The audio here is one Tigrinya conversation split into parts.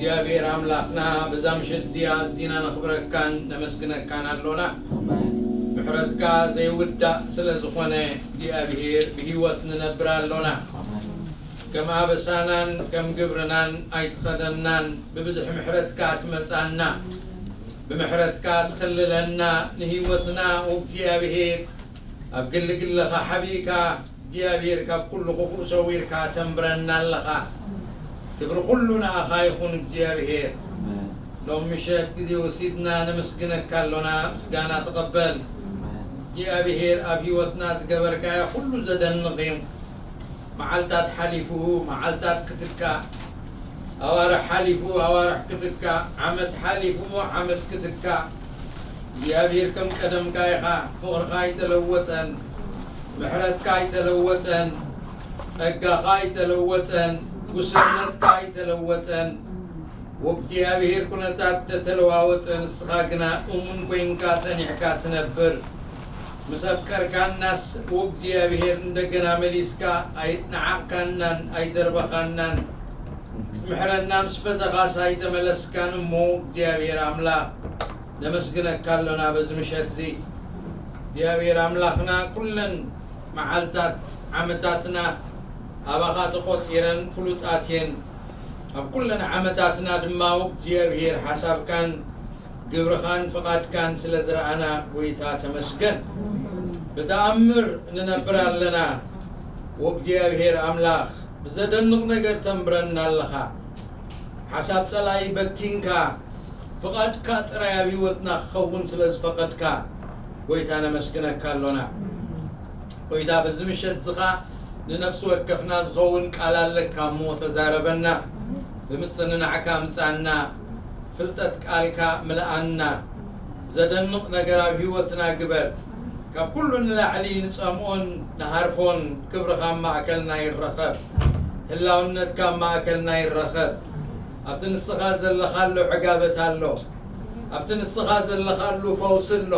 እግዚኣብሔር ኣምላኽና፣ በዛ ምሸት እዚኣ ኣዚና ነኽብረካን ነመስግነካን ኣሎና። ኣሜን። ምሕረትካ ዘይውዳእ ስለ ዝኾነ እግዚኣብሔር ብህይወት ንነብር ኣሎና። ኣሜን። ከም ኣበሳናን ከም ግብርናን ኣይትኸደናን፣ ብብዝሒ ምሕረትካ ትመጻና፣ ብምሕረትካ ትኽልለና፣ ንህይወትና እግዚኣብሔር ኣብ ግልግለኻ ሓቢእካ እግዚኣብሔር ካብ ኩሉ ክፉእ ሰዊርካ ተንብረና ኣለኻ። ክብሪ ኩሉ ንኣኻ ይኹን እግዚኣብሔር። ኣሜን። ሎም ምሸት ግዜ ወሲድና ነመስግነካ ኣሎና፣ ምስጋና ተቐበል። ኣሜን። እግዚኣብሔር ኣብ ህይወትና ዝገበርካዮ ኩሉ ዘደንቕ እዩ። መዓልታት ሓሊፉ መዓልታት ክትካእ፣ ኣዋርሕ ሓሊፉ ኣዋርሕ ክትካእ፣ ዓመት ሓሊፉ ዓመት ክትካእ፣ እግዚኣብሔር ከም ቀደምካ ኢኻ። ፍቕርኻ ኣይተለወጠን፣ ምሕረትካ ኣይተለወጠን፣ ጸጋኻ ኣይተለወጠን፣ ጉስነትካ ኣይተለወጠን። ወእግዚኣብሔር ኩነታት ተተለዋወጠ፣ ንስኻ ግና እሙን ኮይንካ ጸኒዕካ ትነብር። ምስ ኣፍቀርካናስ ወእግዚኣብሔር እንደገና መሊስካ ኣይናዓቕካናን ኣይደርበኻናን። ክትምሕረና ምስ ፈተኻስ ኣይተመለስካን እሞ እግዚኣብሔር ኣምላኽ ነመስግነካ ኣሎና በዚ ምሸት እዚ። እግዚኣብሔር ኣምላኽና ኩለን መዓልታት ዓመታትና ኣባኻ ተቖጺረን ፍሉጣት እየን። ኣብ ኩለን ዓመታትና ድማ ወእግዚኣብሔር ሓሳብካን ግብርኻን ፍቓድካን ስለ ዝረኣና ጎይታ ተመስገን። ብተኣምር ንነብር ኣለና። ወእግዚኣብሔር ኣምላኽ ብዘደንቕ ነገር ተንብረና ኣለኻ። ሓሳብ ጸላኢ በቲንካ ፍቓድካ ጥራይ ኣብ ህይወትና ክኸውን ስለ ዝፈቐድካ ጎይታ ነመስግነካ ኣሎና። ጎይታ በዚ ምሸት ዝኻ ንነፍሲ ወከፍና ዝኸውን ቃል ኣለካ እሞ ተዛረበና። ብምጽንናዕካ ምጻና፣ ፍልጠት ቃልካ ምልኣና። ዘደንቕ ነገር ኣብ ህይወትና ግበር። ካብ ኩሉ ንላዕሊ ንጸምኦን ንሃርፎን ክብርኻ ኣብ ማእከልና ይረኸብ። ህላውነትካ ኣብ ማእከልና ይረኸብ። ኣብቲ ንስኻ ዘለኻሉ ዕጋበት ኣሎ። ኣብቲ ንስኻ ዘለኻሉ ፈውሲ ኣሎ።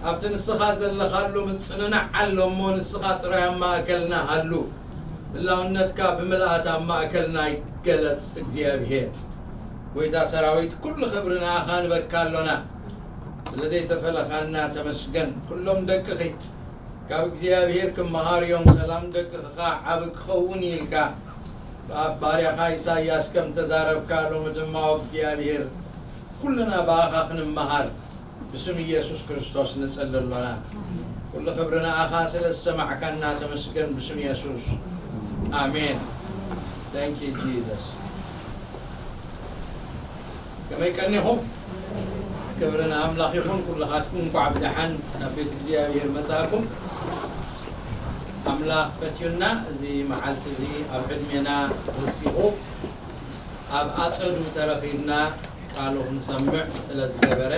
ኣብቲ ንስኻ ዘለኻሉ ምጽንናዕ ኣሎ እሞ ንስኻ ጥራይ ኣብ ማእከልና ሃሉ። ህላውነትካ ብምልኣት ኣብ ማእከልና ይገለጽ እግዚኣብሔር። ጎይታ ሰራዊት ኩሉ ክብሪ ንኣኻ ንበካ ኣሎና። ስለ ዘይተፈለኻና ተመስገን። ኩሎም ደቅኺ ካብ እግዚኣብሔር ክመሃር እዮም። ሰላም ደቅኺ ኸዓ ዓቢ ክኸውን ኢልካ ብኣፍ ባርያኻ ኢሳይያስ ከም ተዛረብካ ሎሚ ድማ እግዚኣብሔር ኩልና ብኣኻ ክንመሃር ብስም ኢየሱስ ክርስቶስ ንጽሊ ኣሎና። ኩሉ ክብሪ ንኣኻ ስለ ዝሰማዕካና ተመስገን ብስም የሱስ። ኣሜን። Thank you Jesus። ከመይ ቀኒኹም? ክብሪ ንኣምላኽ ይኹን። ኩልኻትኩም እንኳዕ ብደሓን ናብ ቤት እግዚኣብሔር መጻእኩም። ኣምላኽ ፈትዩና እዚ መዓልቲ እዚ ኣብ ዕድሜና ወሲኹ ኣብ ኣጸዱ ተረኺብና ቃሉ ክንሰምዕ ስለ ዝገበረ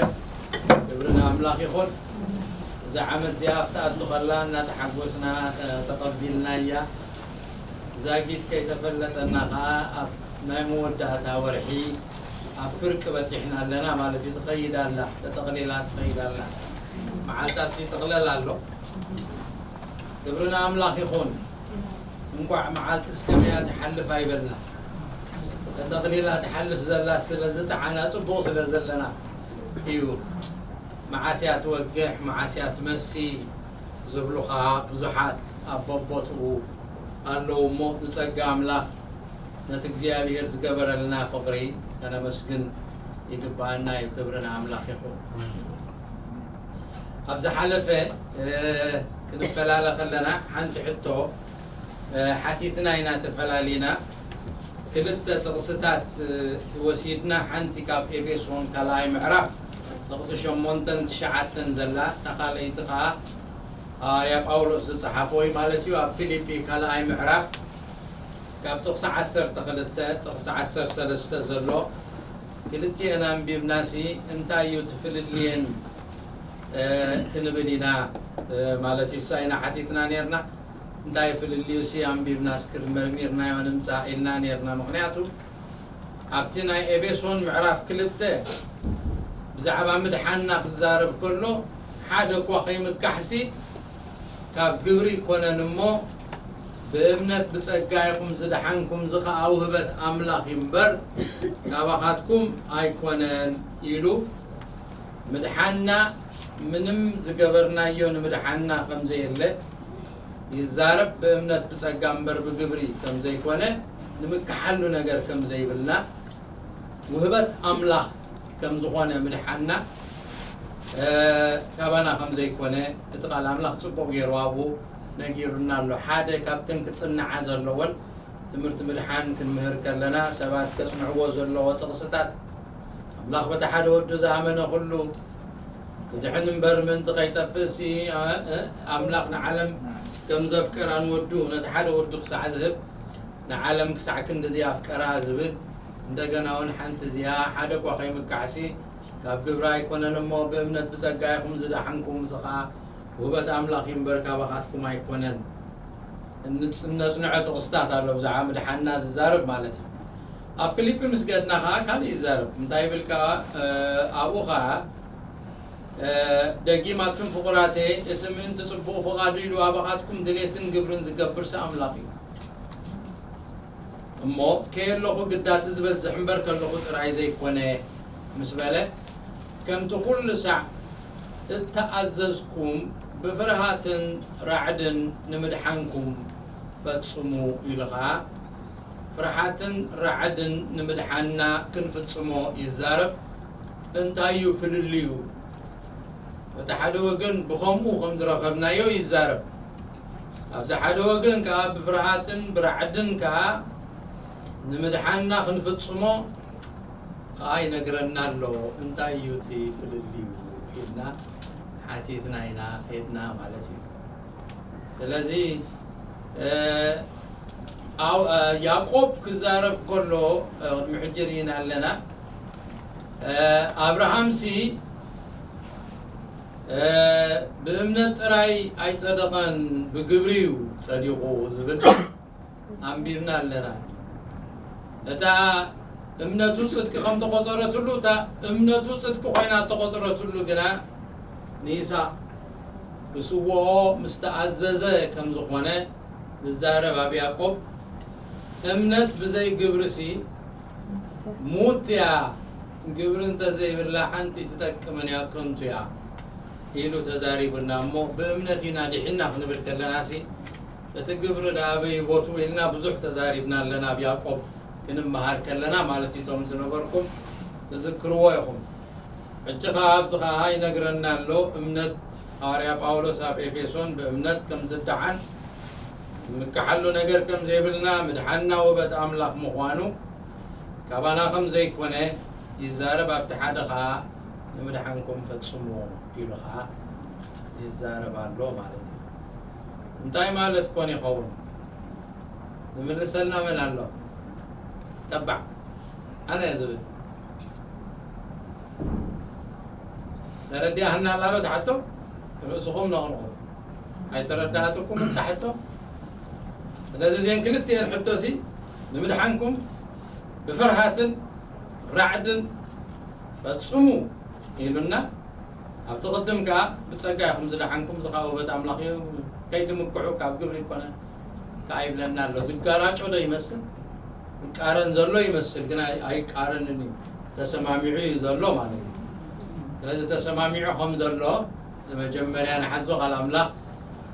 ክብሪ ንኣምላኽ ይኹን። እዛ ዓመት እዚኣ ክትኣቱ ከላ እናተሓጎስና ተ-፣ ተቐቢልናያ። ዛጊት ከይተፈለጠና ከኣ ኣብ ናይ መወዳእታ ወርሒ ኣብ ፍርቂ በጺሕና ኣለና ማለት እዩ። ትኸይድ ኣላ፣ ተጠቕሊላ ትኸይድ ኣላ። መዓልታት ይጥቕለል ኣሎ። ክብሪ ንኣምላኽ ይኹን። እንቋዕ መዓልትስ ከመይ እያ ትሓልፍ ኣይበልና። ተጠቕሊላ ትሓልፍ ዘላ ስለዚ ተዓና ጽቡቕ ስለ ዘለና እዩ። መዓስ እያ ትወግሕ፣ መዓስ እያ ትመሲ ዝብሉ ኸኣ ብዙሓት ኣብ በቦትኡ ኣለዉ እሞ፣ ንጸጋ ኣምላኽ ነቲ እግዚኣብሔር ዝገበረልና ፍቕሪ ከነመስግን ይግብኣና እዩ። ክብሪ ንኣምላኽ ይኹን። ኣብ ዝሓለፈ፣ እ፣ ክንፈላለ ከለና ሓንቲ ሕቶ፣ እ፣ ሓቲትና ኢና ተፈላሊና። ክልተ ጥቕስታት፣ እ፣ ወሲድና፣ ሓንቲ ካብ ኤፌሶን ካልኣይ ምዕራፍ ጥቕሲ ሸሞንተን ትሽዓተን ዘላ፣ እታ ካልኣይቲ ኸኣ ሃዋርያ ጳውሎስ ዝጸሓፎ እዩ ማለት እዩ። ኣብ ፊልጲ ካልኣይ ምዕራፍ ካብ ጥቕሲ ዓሰርተ ክልተ ጥቕሲ ዓሰርተ ሰለስተ ዘሎ ክልቲኤን ኣንቢብናሲ እንታይ እዩ እቲ ፍልልየን፣ እ፣ ክንብል ኢና፣ እ፣ ማለት እዩ። እሳ ኢና ሓቲትና ነርና። እንታይ ፍልልዩሲ ኣንቢብና እስክር መርሚርናዮ ንምጻእ ኢልና ነርና። ምኽንያቱ ኣብቲ ናይ ኤፌሶን ምዕራፍ ክልተ ብዛዕባ ምድሓንና ክዛረብ ከሎ ሓደ እኳ ከይምካሕሲ ካብ ግብሪ ይኮነን እሞ ብእምነት ብጸጋ ኢኹም ዝደሓንኩም፣ እዚ ኸኣ ውህበት ኣምላኽ እዩ እምበር ካባኻትኩም ኣይኮነን ኢሉ ምድሓንና ምንም ዝገበርናዮ ንምድሓንና ከም ዘየለ ይዛረብ። ብእምነት ብጸጋ እምበር ብግብሪ ከም ዘይኮነ ንምክሓሉ ነገር ከም ዘይብልና ውህበት ኣምላኽ ከም ዝኾነ ምድሓንና ካባና ከም ዘይኮነ እቲ ቃል ኣምላኽ ጽቡቕ ገይሩ ኣብኡ ነጊሩና ኣሎ። ሓደ ካብተን ክጽንዓ ዘለዎን ትምህርቲ ምድሓን ክንምህር ከለና ሰባት ከጽንዕዎ ዘለዎ ጥቕስታት ኣምላኽ በቲ ሓደ ወዱ ዝኣመነ ኩሉ ክድሕን እምበር ምእንቲ ከይጠፍእሲ ኣምላኽ ንዓለም ከም ዘፍቀራ ንወዱ ነቲ ሓደ ወዱ ክሳዕ ዝህብ ንዓለም ክሳዕ ክንድዚ ኣፍቀራ ዝብል እንደገና እውን ሓንቲ እዚኣ ሓደ እኳ ከይምካሕሲ ካብ ግብሪ ኣይኮነን እሞ ብእምነት ብጸጋ ኢኹም ዝደሓንኩም እዚ ኸኣ ውህበት ኣምላኽ እዩ እምበር ካባኻትኩም ኣይኮነን። እነጽንዖ ጥቕስታት ኣሎ ብዛዕባ ምድሓንና ዝዛረብ ማለት እዩ። ኣብ ፊልጲ ምስ ገድና ኸዓ ካልእ ይዛረብ እንታይ ይብል ከኣ ኣብኡ ኸዓ ደጊም ኣቱም ፍቑራተየ እቲ ምእንቲ ጽቡቕ ፍቓዱ ኢሉ ኣባኻትኩም ድሌትን ግብርን ዝገብርሲ ኣምላኽ እዩ። እሞ ከየለኹ ግዳቲ ዝበዝሕ እምበር ከለኹ ጥራይ ዘይኮነ ምስ በለ ከምቲ ኩሉ ሳዕ እተኣዘዝኩም ብፍርሃትን ራዕድን ንምድሓንኩም ፈጽሙ ኢሉ ኸዓ ፍርሓትን ራዕድን ንምድሓንና ክንፍጽሞ ይዛረብ። እንታይ እዩ ፍልልዩ? በቲ ሓደ ወገን ብኸምኡ ከም ዝረኸብናዮ ይዛረብ። ኣብዚ ሓደ ወገን ከኣ ብፍርሃትን ብራዕድን ከኣ ንምድሓንና ክንፍጽሞ ከኣ ይነግረና ኣሎ። እንታይ እዩ እቲ ፍልልዩ ኢልና ሓቲትና ኢና ኸድና ማለት እዩ። ስለዚ ያዕቆብ ክዛረብ ከሎ ቅድሚ ሕጂ ርኢና ኣለና። ኣብርሃምሲ ብእምነት ጥራይ ኣይጸደቐን ብግብሪ እዩ ጸዲቑ ዝብል ኣንቢብና ኣለና። እታ እምነቱ ጽድቂ ከም ተቖጸረትሉ እታ እምነቱ ጽድቂ ኮይና ተቖጸረትሉ ግና ንይስሐቅ ክስውኦ ምስ ተኣዘዘ ከም ዝኾነ ዝዛረብ ኣብ ያዕቆብ እምነት ብዘይ ግብርሲ ሙት እያ፣ ግብሪ እንተዘይብላ ሓንቲ ትጠቅምን እያ፣ ከንቱ እያ ኢሉ ተዛሪቡና። እሞ ብእምነት ኢና ድሒና ክንብል ከለናሲ እቲ ግብሪ ደኣ ኣበይ ቦትኡ ኢልና ብዙሕ ተዛሪብና ኣለና። ኣብ ያዕቆብ ክንመሃር ከለና ማለት እዩ። እቶም ዝነበርኩም ትዝክርዎ ኢኹም። ሕጂ ኸዓ ኣብዚ ኸዓ ይነግረና ኣሎ። እምነት ሃዋርያ ጳውሎስ ኣብ ኤፌሶን ብእምነት ከም ዝደሓን ንምክሓሉ ነገር ከም ዘይብልና ምድሓንና ውበት ኣምላኽ ምዃኑ ካባና ከም ዘይኮነ ይዛረብ። ኣብቲ ሓደ ኸዓ ንምድሓንኩም ፈጽምዎ ኢሉ ኸዓ ይዛረብ ኣሎ ማለት እዩ። እንታይ ማለት ኮን ይኸውን? ዝምልሰልና መን ኣሎ? ተባዕ ኣነ እየ ዝብል። ተረዲኣህና ኣላ ዶ ትሓቶ? ርእስኹም ነቕንቑ። ኣይተረዳእትኩምን ትሓቶ? ስለዚ እዚአን ክልቲአን ሕቶሲ ንምድሓንኩም ብፍርሃትን ራዕድን ፈጽሙ ኢሉና። ኣብቲ ቅድም ከኣ ብጸጋ ኢኹም ዝደሓንኩም፣ እዚ ከኣ ውበት ኣምላኽ እዩ፣ ከይትምክሑ ካብ ግብሪ ይኮነ ከኣ ይብለና ኣሎ። ዝጋራጮ ዶ ይመስል? ይቃረን ዘሎ ይመስል፣ ግን ኣይ-፣ ኣይቃረንን እዩ። ተሰማሚዑ እዩ ዘሎ ማለት እዩ። ስለዚ ተሰማሚዑ ከም ዘሎ መጀመርያ ንሓዞ ቃል ኣምላኽ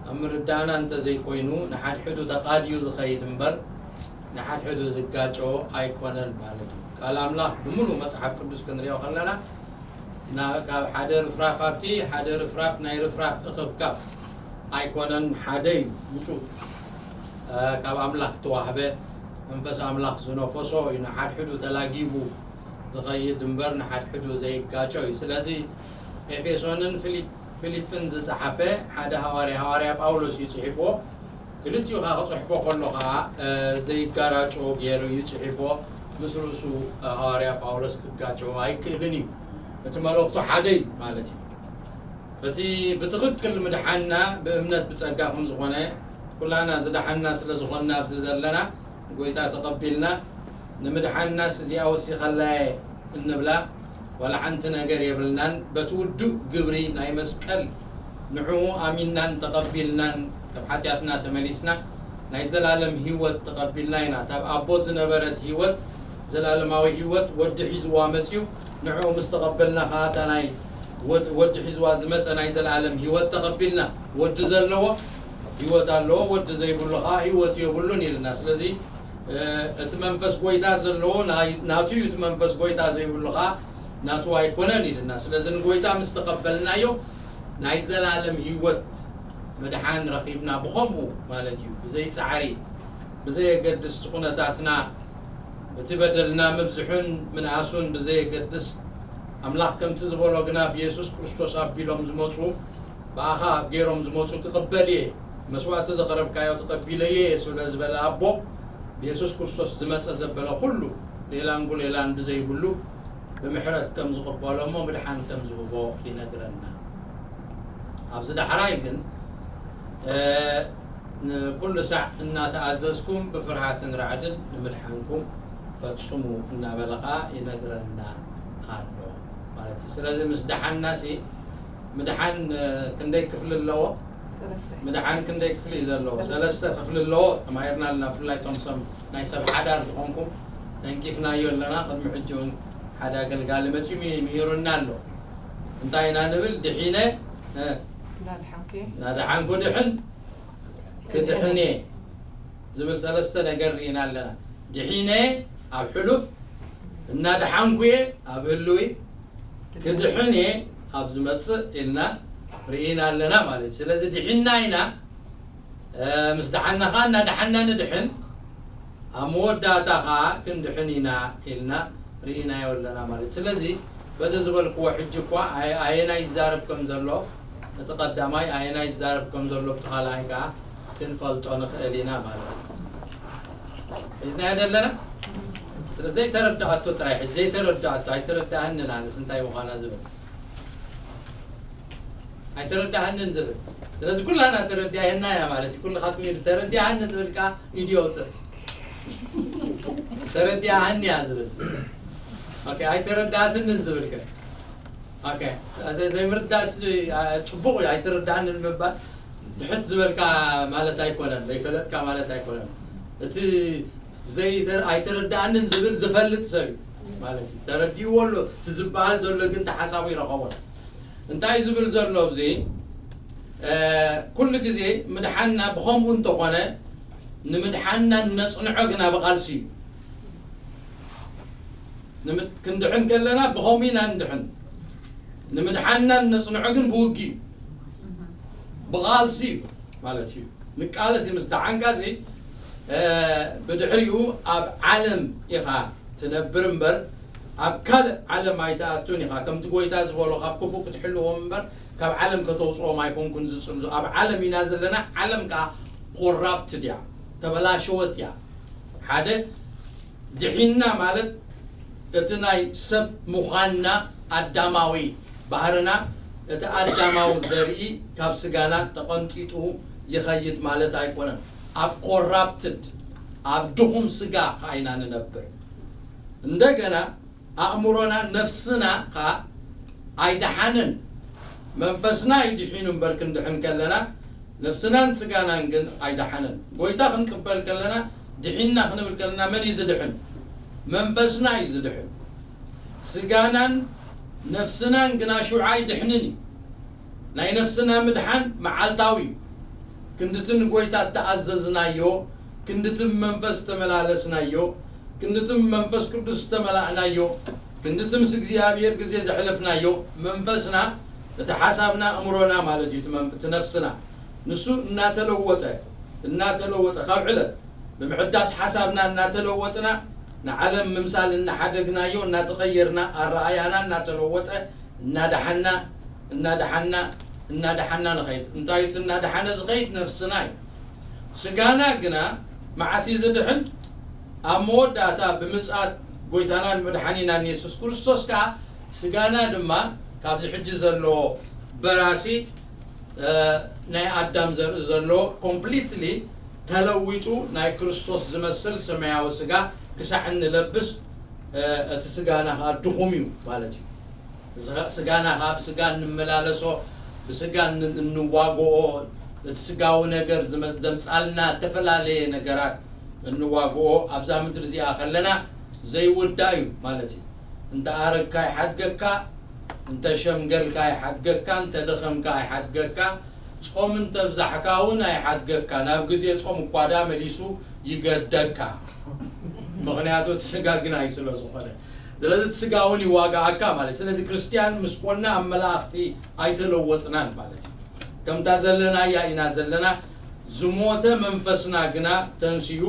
ኣብ ምርዳእና እንተዘይኮይኑ ንሓድሕዱ ተቓድዩ ዝኸይድ እምበር ንሓድሕዱ ዝጋጮ ኣይኮነን ማለት እዩ። ቃል ኣምላኽ ብምሉእ መጽሓፍ ቅዱስ ክንሪኦ ከለና ና-፣ ካብ ሓደ ርፍራፍ ኣብቲ ሓደ ርፍራፍ ናይ ርፍራፍ እኽብካብ ኣይኮነን፣ ሓደ እዩ ውጹእ፣ እ፣ ካብ ኣምላኽ ተዋህበ መንፈስ ኣምላኽ ዝነፈሶ እዩ ንሓድሕዱ ተላጊቡ ዝኸይድ እምበር ንሓድሕዱ ዘይጋጮ እዩ። ስለዚ ኤፌሶንን ፊሊፕ-፣ ፊሊፕን ዝጸሓፈ ሓደ ሃዋርያ፣ ሃዋርያ ጳውሎስ እዩ ጽሒፍዎ። ክልቲኡ ኸኣ ክጽሕፎ ከሎ ኸኣ፣ እ፣ ዘይጋራጮ ገይሩ እዩ ጽሒፍዎ። ምስ ርእሱ፣ እ፣ ሃዋርያ ጳውሎስ ክጋጨዎ ኣይክእልን እዩ። እቲ መልእኽቱ ሓደ እዩ ማለት እዩ። እቲ ብትኽክል ምድሓንና ብእምነት ብጸጋ ከም ዝኾነ፣ ኩላና ዝደሓንና ስለ ዝኾንና ኣብዚ ዘለና፣ ንጎይታ ተቐቢልና፣ ንምድሓንናስ እዚኣ ወሲኸላየ እንብላ ዋላ ሓንቲ ነገር የብልናን። በቲ ውዱእ ግብሪ ናይ መስቀል ንዕኡ ኣሚንናን ተቐቢልናን ካብ ሓጢኣትና ተመሊስና፣ ናይ ዘላለም ህይወት ተቐቢልና ኢና። እታ ኣብ ኣቦ ዝነበረት ህይወት፣ ዘላለማዊ ህይወት ወዲ ሒዝዋ መጺኡ። ንዕኡ ምስ ተቐበልና ኸዓ እታ ናይ ወድ-፣ ወዲ ሒዝዋ ዝመጸ ናይ ዘላለም ህይወት ተቐቢልና። ወዲ ዘለዎ ህይወት ኣለዎ፣ ወዲ ዘይብሉ ኸዓ ህይወት የብሉን ኢልና። ስለዚ፣ እ፣ እቲ መንፈስ ጎይታ ዘለዎ ናይ-፣ ናቱ እዩ፣ እቲ መንፈስ ጎይታ ዘይብሉ ኸዓ ናቱ ኣይኮነን ኢልና። ስለዚ ንጎይታ ምስ ተቐበልናዮ ናይ ዘላለም ህይወት ምድሓን ረኺብና። ብኸምኡ ማለት እዩ፣ ብዘይ ጻዕሪ፣ ብዘየገድስ እቲ ኩነታትና፣ እቲ በደልና ምብዝሑን ምንኣሱን ብዘየገድስ፣ ኣምላኽ ከምቲ ዝበሎ ግና ብየሱስ ክርስቶስ ኣቢሎም ዝመጹ፣ ብኣኻ ኣብ ገይሮም ዝመጹ ክቕበል እየ፣ መስዋእቲ ዘቕረብካዮ ተቐቢለዮ እየ ስለ ዝበለ ኣቦ፣ ብየሱስ ክርስቶስ ዝመጸ ዘበለ ኩሉ ሌላን ጉሌላን ብዘይብሉ ብምሕረት ከም ዝቕበሎ እሞ ምድሓን ከም ዝህቦ ይነግረና። ኣብዚ ዳሕራይ ግን፣ እ፣ ንኩሉ ሳዕ እናተኣዘዝኩም ብፍርሃትን ራዕድን ንምድሓንኩም ፈጽሙ እናበለ ኸኣ ይነግረና ኣሎ ማለት እዩ። ስለዚ ምስ ደሓንናሲ፣ ምድሓን፣ እ፣ ክንደይ ክፍሊ ኣለዎ? ሰለስተ። ምድሓን ክንደይ ክፍሊ እዩ ዘለዎ? ሰለስተ። ሰለስተ ክፍሊ ኣለዎ። ተማሂርና ኣለና። ብፍላይ እቶም ሰም-፣ ናይ ሰብ ሓዳር ዝኾንኩም ተንኪፍናዮ ኣለና። ቅድሚ ሕጂ እውን ሓደ ኣገልጋሊ መጺኡ ሚ-፣ ምሂሩና ኣሎ። እንታይ ኢና ንብል? ድሒነ፣ እ፣ እንዳድሓንኩ እየ። እንዳድሓንኩ ድሕን ክድሕን እየ ዝብል ሰለስተ ነገር ርኢና ኣለና። ድሒነ ኣብ ሕሉፍ፣ እናድሓንኩ እየ ኣብ ህልዊ፣ ክድሕን እየ ኣብ ዝመጽእ ኢልና ርኢና ኣለና ማለት እዩ። ስለዚ ድሒንና ኢና፣ እ፣ ምስ ደሓንና ኸዓ እናደሓንና ንድሕን፣ ኣብ መወዳእታ ኸዓ ክንድሕን ኢና ኢልና ርኢናዮ ኣለና ማለት እዩ። ስለዚ በዚ ዝበልክዎ ሕጂ እኳ ኣየ-፣ ኣየናይ ይዛረብ ከም ዘሎ፣ እቲ ቀዳማይ ኣየናይ ይዛረብ ከም ዘሎ፣ እቲ ካልኣይ ከኣ ክንፈልጦ ንኽእል ኢና ማለት እዩ። ሒዝናዮ ዘለና? ስለ ዘይተረዳኣቶ ጥራይ፣ ዘይተረዳኣቶ፣ ኣይተረዳኣንን ኣነስ እንታይ ምዃና ዝብል። ኣይተረዳኣንን ዝብል። ስለዚ ኩላና ተረዲኣና ኢና ማለት እዩ። ኩልኻትኩም ኢድ ተረዲኣኒ ትብል ከኣ ኢድ የውፅእ። ተረዲኣኒ እያ ዝብል። ኦኬ፣ ኣይተረዳኣትንን ዝብል ከ? ኦኬ፣ ዘ-፣ ዘይምርዳእ ስ-፣ አ፣ ጽቡቕ እዩ፣ ኣይተረዳእንን ምባል ትሕት ዝበልካ ማለት ኣይኮነን፣ ዘይፈለጥካ ማለት ኣይኮነን። እቲ ዘይተ-፣ ኣይተረዳእንን ዝብል ዝፈልጥ ሰብ እዩ ማለት እዩ። ተረዲእዎ ኣሎ፣ እቲ ዝበሃል ዘሎ ግን ተሓሳቡ ይረኸቦን። እንታይ ዝብል ዘሎ ኣብዚ፣ እ፣ ኩሉ ግዜ ምድሓንና ብኸምኡ እንተኾነ፣ ንምድሓንና እነጽንዖ ግና ብቓልሲ እዩ። ንምድ-፣ ክንድሕን ከለና ብኸምኡ ኢና ንድሕን። ንምድሓንና እነጽንዖ ግን ብውግእ እዩ። ብቓልሲ እዩ ማለት እዩ። ንቃለስ እዩ ምስ ደሓንካሲ፣ እ፣ ብድሕሪኡ ኣብ ዓለም ኢኻ ትነብር እምበር፣ ኣብ ካልእ ዓለም ኣይትኣቱን ኢኻ። ከምቲ ጎይታ ዝበሎ፣ ካብ ክፉእ ክትሕልዎም እምበር፣ ካብ ዓለም ከተውጽኦም ኣይኮንኩን ዝጽል። ኣብ ዓለም ኢና ዘለና፣ ዓለም ከኣ ኮራፕትድ እያ፣ ተበላሸወት እያ። ሓደ ድሒንና ማለት እቲ ናይ ሰብ ምዃንና ኣዳማዊ ባህርና፣ እቲ ኣዳማዊ ዘርኢ ካብ ስጋና ተቐንጢጡ ይኸይድ ማለት ኣይኮነን። ኣብ ኮራፕትድ፣ ኣብ ድኹም ስጋ ከኣ ኢና ንነብር። እንደገና ኣእምሮና፣ ነፍስና ከኣ ኣይደሓነን። መንፈስና እዩ ድሒኑ እምበር ክንድሕን ከለና፣ ነፍስናን ስጋናን ግን ኣይደሓነን። ጎይታ ክንቅበል ከለና፣ ድሒንና ክንብል ከለና መን እዩ ዝድሕን? መንፈስና እዩ ዝድሕን። ስጋናን ነፍስናን ግና ሽውዓ ኣይድሕንን እዩ። ናይ ነፍስና ምድሓን መዓልታዊ እዩ። ክንድቲ ንጎይታ እተኣዘዝናዮ፣ ክንድቲ ብመንፈስ ዝተመላለስናዮ፣ ክንድቲ ብመንፈስ ቅዱስ ዝተመላእናዮ፣ ክንድቲ ምስ እግዚኣብሔር ግዜ ዘሕለፍናዮ፣ መንፈስና፣ እቲ ሓሳብና፣ ኣእምሮና ማለት እዩ፣ እቲ መን-፣ እቲ ነፍስና፣ ንሱ እናተለወጠ፣ እናተለወጠ፣ ካብ ዕለት ብምሕዳስ ሓሳብና እናተለወጥና፣ ንዓለም ምምሳል እናሓደግናዮ፣ እናተቐየርና፣ ኣረኣያና እናተለወጠ፣ እናደሓና፣ እናደሓና፣ እናደሓና ንኸይድ። እንታይ እቲ እናደሓነ ዝኸይድ? ነፍስና እዩ። ስጋና ግና መዓስ እዩ ዝድሕን? ኣብ መወዳእታ ብምጽኣት ጎይታናን መድሓኒናን የሱስ ክርስቶስ ከኣ ስጋና ድማ ካብዚ ሕጂ ዘሎ በራሲ፣ እ፣ ናይ ኣዳም ዘርኢ ዘሎ ኮምፕሊትሊ ተለዊጡ ናይ ክርስቶስ ዝመስል ሰማያዊ ስጋ ክሳዕ እንለብስ፣ እ፣ እቲ ስጋና ከኣ ድኹም እዩ ማለት እዩ። እዚ ኸ-፣ ስጋና ከኣ ብስጋ እንመላለሶ፣ ብስጋ ን-፣ እንዋግኦ፣ እቲ ስጋዊ ነገር ዝመ- ዘምጻልና እተፈላለየ ነገራት እንዋግኦ ኣብዛ ምድሪ እዚኣ ከለና ዘይውዳእ እዩ ማለት እዩ። እንተ ኣረግካ ይሓድገካ፣ እንተ ሸምገልካ ይሓድገካ፣ እንተ ደኸምካ ይሓድገካ፣ ጾም እንተ ብዛሕካ እውን ኣይሓድገካ፣ ናብ ግዜ ጾም እኳ ደኣ መሊሱ ይገደካ። ምኽንያቱ እቲ ስጋ ግናይ ስለ ዝኾነ። ስለዚ እቲ ስጋ እውን ይዋጋኣካ ማለት እዩ። ስለዚ ክርስትያን ምስ ኮና ኣብ መላእኽቲ ኣይተለወጥናን ማለት እዩ። ከምታ ዘለናያ ኢና ዘለና። ዝሞተ መንፈስና ግና ተንሲኡ፣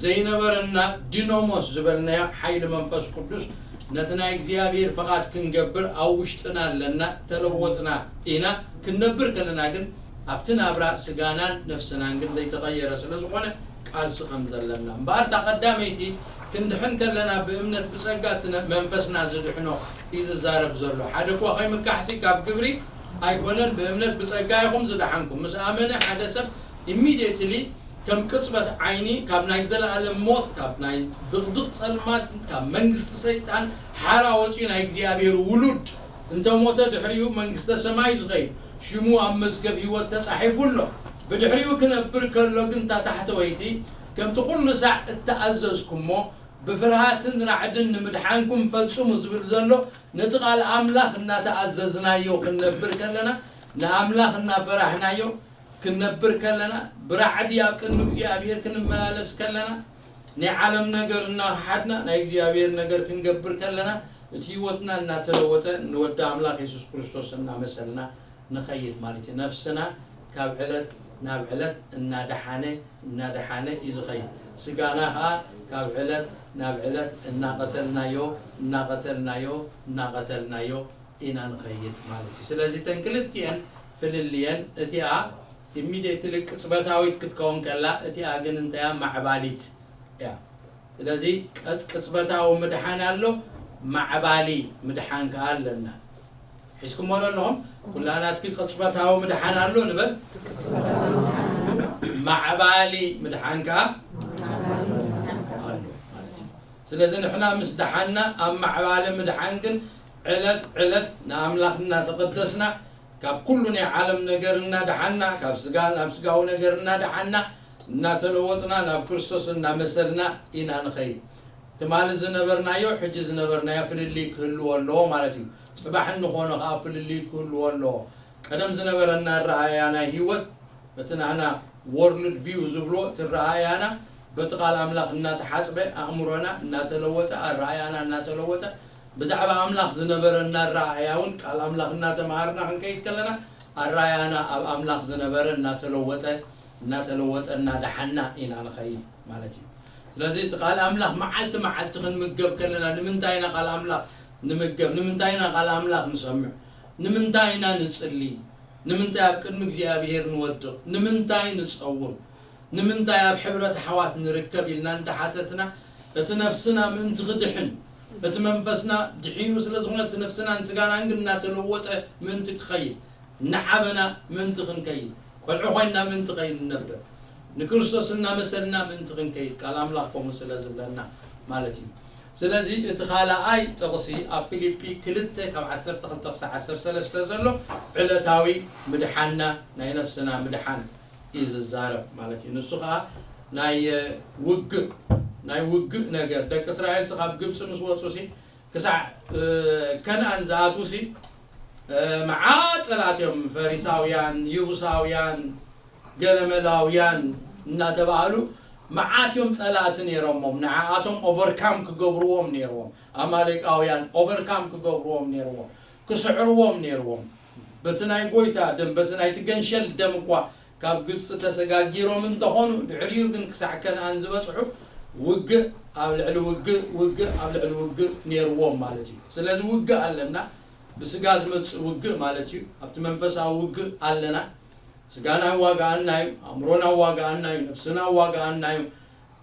ዘይነበረና ዲኖሞስ ዝበልናዮ ሓይሊ መንፈስ ቅዱስ ነቲ ናይ እግዚኣብሔር ፍቓድ ክንገብር ኣብ ውሽጥና ኣለና። ተለወጥና ኢና። ክንነብር ከለና ግን ኣብቲ ናብራ ስጋናን ነፍስናን ግን ዘይተቐየረ ስለ ዝኾነ ቃልሲ ከም ዘለና። እምበኣር እታ ቀዳመይቲ ክንድሕን ከለና ብእምነት ብጸጋ እቲ ነ- መንፈስና ዝድሕኖ እዩ ዝዛረብ ዘሎ። ሓደ እኳ ከይምካሕሲ ካብ ግብሪ ኣይኮነን፣ ብእምነት ብጸጋ ኢኹም ዝደሓንኩም። ምስ ኣመነ ሓደ ሰብ ኢሚድየትሊ ከም ቅጽበት ዓይኒ ካብ ናይ ዘለኣለም ሞት፣ ካብ ናይ ድቕድቕ ጸልማት፣ ካብ መንግስቲ ሰይጣን ሓራ ወፂኡ ናይ እግዚኣብሔር ውሉድ እንተ ሞተ ድሕሪኡ መንግስተ ሰማይ ዝኸይድ ሽሙ ኣብ መዝገብ ህይወት ተጻሒፉ ኣሎ። ብድሕሪኡ ክነብር ከሎ ግን እታ ታሕተወይቲ ከምቲ ኩሉ ሳዕ እተኣዘዝኩሞ ብፍርሃትን ራዕድን ንምድሓንኩም ፈጽሙ ዝብል ዘሎ ነቲ ቃል ኣምላኽ እናተኣዘዝናዮ ክንነብር ከለና ንኣምላኽ እናፈራሕናዮ ክንነብር ከለና ብራዕዲ ኣብ ቅድሚ እግዚኣብሔር ክንመላለስ ከለና ናይ ዓለም ነገር እናሓድና ናይ እግዚኣብሔር ነገር ክንገብር ከለና እቲ ህይወትና እናተለወጠ ንወዲ ኣምላኽ የሱስ ክርስቶስ እናመሰልና ንኸይድ ማለት እዩ። ነፍስና ካብ ዕለት ናብ ዕለት እናደሓነ እናደሓነ እዩ ዝኸይድ። ስጋና ከዓ ካብ ዕለት ናብ ዕለት እናቐተልናዮ እናቐተልናዮ እናቐተልናዮ ኢና ንኸይድ ማለት እዩ። ስለዚ እተን ክልቲኤን ፍልልየን እቲኣ ኢሚዲየትሊ ቅጽበታዊት ክትከውን ከላ እቲኣ ግን እንታያ ማዕባሊት እያ። ስለዚ ቀጽ ቅጽበታዊ ምድሓን ኣሎ፣ ማዕባሊ ምድሓን ከኣ ኣለና። ሒዝኩሞ ዶ ኣለኹም? ኩላና እስኪ ቅጽበታዊ ምድሓን ኣሎ ንበል፣ ማዕባሊ ምድሓን ከኣ ኣሎ ማለት እዩ። ስለዚ ንሕና ምስ ደሓና ኣብ ማዕባሊ ምድሓን ግን ዕለት ዕለት ንኣምላኽ እናተቐደስና ካብ ኩሉ ናይ ዓለም ነገር እናደሓና ካብ ስጋ ናብ ስጋዊ ነገር እናደሓና እናተለወጥና ናብ ክርስቶስ እናመሰልና ኢና ንኸይድ። ትማሊ ዝነበርናዮ ሕጂ ዝነበርናዮ ፍልልይ ክህልዎ ኣለዎ ማለት እዩ። ጽባሕ እንኾኖ ከዓ ፍልልይ ክህልዎ ኣለዎ። ቀደም ዝነበረና ኣረኣእያ ናይ ህይወት በቲ ናህና ወርልድ ቪው ዝብሎ እቲ ኣረኣእያና በቲ ቃል ኣምላኽ እናተሓጽበ ኣእምሮና እናተለወጠ ኣረኣእያና እናተለወጠ ብዛዕባ ኣምላኽ ዝነበረና ኣረኣእያ እውን ቃል ኣምላኽ እናተምሃርና ክንከይድ ከለና ኣረኣእያና ኣብ ኣምላኽ ዝነበረ እናተለወጠ እናተለወጠ እናደሓና ኢና ንኸይድ ማለት እዩ። ስለዚ እቲ ቃል ኣምላኽ መዓልቲ መዓልቲ ክንምገብ ከለና ንምንታይ ኢና ቃል ኣምላኽ ንምገብ? ንምንታይ ኢና ቃል ኣምላኽ ንሰምዕ? ንምንታይ ኢና ንጽሊ? ንምንታይ ኣብ ቅድሚ እግዚኣብሔር ንወድቕ? ንምንታይ ንጸውም? ንምንታይ ኣብ ሕብረት ኣሕዋት ንርከብ ኢልና እንተሓተትና እቲ ነፍስና ምእንቲ ክድሕን እቲ መንፈስና ድሒኑ ስለ ዝኾነ እቲ ነፍስናን ስጋናን ግን እናተለወጠ ምእንቲ ክኸይድ እናዓበና ምእንቲ ክንከይድ ቆልዑ ኮይንና ምእንቲ ከይንነብር ንክርስቶስ እናመሰልና ምእንቲ ክንከይድ ቃል ኣምላኽ ከምኡ ስለ ዝብለና ማለት እዩ። ስለዚ እቲ ካልኣይ ጥቕሲ ኣብ ፊልጲ ክልተ ካብ ዓሰርተ ክልተ ክሳዕ ዓሰርተ ሰለስተ ዘሎ ዕለታዊ ምድሓንና ናይ ነፍስና ምድሓን እዩ ዝዛረብ ማለት እዩ። ንሱ ከዓ ናይ ውግእ ናይ ውግእ ነገር ደቂ እስራኤል ካብ ግብፂ ምስ ወፁ ሲ ክሳዕ ከነኣን ዝኣትዉ ሲ መዓት ፀላእት እዮም። ፈሪሳውያን፣ የቡሳውያን፣ ገለመላውያን እናተባህሉ መዓት እዮም ፀላእቲ ነይሮሞም። ንዓኣቶም ኦቨርካም ክገብርዎም ነይርዎም። ኣማሌቃውያን ኦቨርካም ክገብርዎም ነይርዎም፣ ክስዕርዎም ነይርዎም። በቲ ናይ ጎይታ ደም በቲ ናይቲ ገንሸል ደም እኳ ካብ ግብፂ ተሰጋጊሮም እንተኾኑ ድሕሪኡ ግን ክሳዕ ከነኣን ዝበፅሑ ውግእ ኣብ ልዕሊ ውግእ ውግእ ኣብ ልዕሊ ውግእ ነይርዎም ማለት እዩ። ስለዚ ውግእ ኣለና። ብስጋ ዝመፅእ ውግእ ማለት እዩ። ኣብቲ መንፈሳዊ ውግእ ኣለና። ስጋና ይዋግኣና እዩ፣ ኣእምሮና ይዋግኣና እዩ፣ ነፍስና ይዋግኣና እዩ።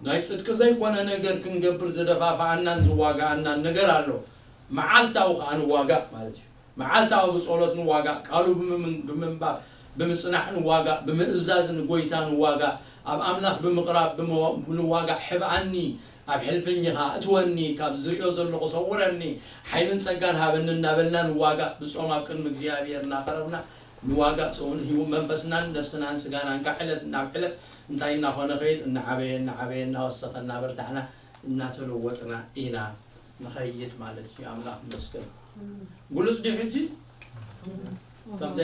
ናይ ፅድቂ ዘይኮነ ነገር ክንገብር ዝደፋፍኣናን ዝዋግኣናን ነገር ኣሎ። መዓልታዊ ከዓ ንዋጋእ ማለት እዩ። መዓልታዊ ብፀሎት ንዋጋእ፣ ቃሉ ብምንባብ ብምፅናዕ ንዋጋእ፣ ብምእዛዝ ንጎይታ ንዋጋእ፣ ኣብ ኣምላኽ ብምቕራብ ንዋጋእ። ሕብኣኒ፣ ኣብ ሕልፍኝኻ እትወኒ፣ ካብ ዝሪኦ ዘለኹ ሰውረኒ፣ ሓይልን ፀጋን ሃበኒ እናበልና ንዋጋእ። ብፆም ኣብ ቅድሚ እግዚኣብሔር እናቐረብና ንዋጋ ሰውን ሂቡ መንፈስናን ነፍስናን ስጋናን ካብ ዕለት ናብ ዕለት እንታይ እናኾነ ኸይድ እናዓበየ እናዓበየ እናወሰኸ እናበርታዕና እናተለወጥና ኢና ንኸይድ ማለት እዩ። ኣምላኽ ይመስገን። ግሉጽ ድዩ ሕጂ? ከምቲ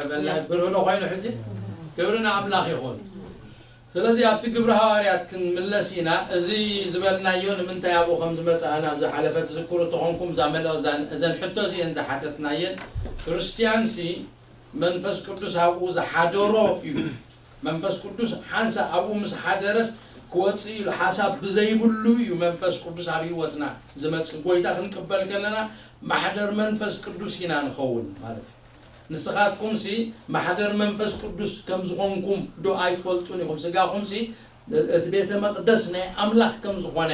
በላ ብርህዶ ኮይኑ ሕጂ ክብሪ ንኣምላኽ ይኹን። ስለዚ ኣብቲ ግብሪ ሃዋርያት ክንምለስ ኢና። እዚ ዝበልናዮ ንምንታይ ኣብኡ ከም ዝመጽኣ ናብ ዝሓለፈ ትዝክሩ እንተኾንኩም እዛ መልኦ እዛን እዘን ሕቶ እዚአን ዝሓተትናየን ክርስትያንሲ መንፈስ ቅዱስ ኣብኡ ዝሓደሮ እዩ። መንፈስ ቅዱስ ሓንሳ ኣብኡ ምስ ሓደረስ ክወፅእ ኢሉ ሓሳብ ብዘይብሉ እዩ መንፈስ ቅዱስ ኣብ ህይወትና ዝመፅእ። ጎይታ ክንቅበል ከለና ማሕደር መንፈስ ቅዱስ ኢና ንኸውን ማለት እዩ። ንስኻትኩምሲ ማሕደር መንፈስ ቅዱስ ከም ዝኾንኩም ዶ ኣይትፈልጡን ኢኹም? ስጋኹምሲ እቲ ቤተ መቕደስ ናይ ኣምላኽ ከም ዝኾነ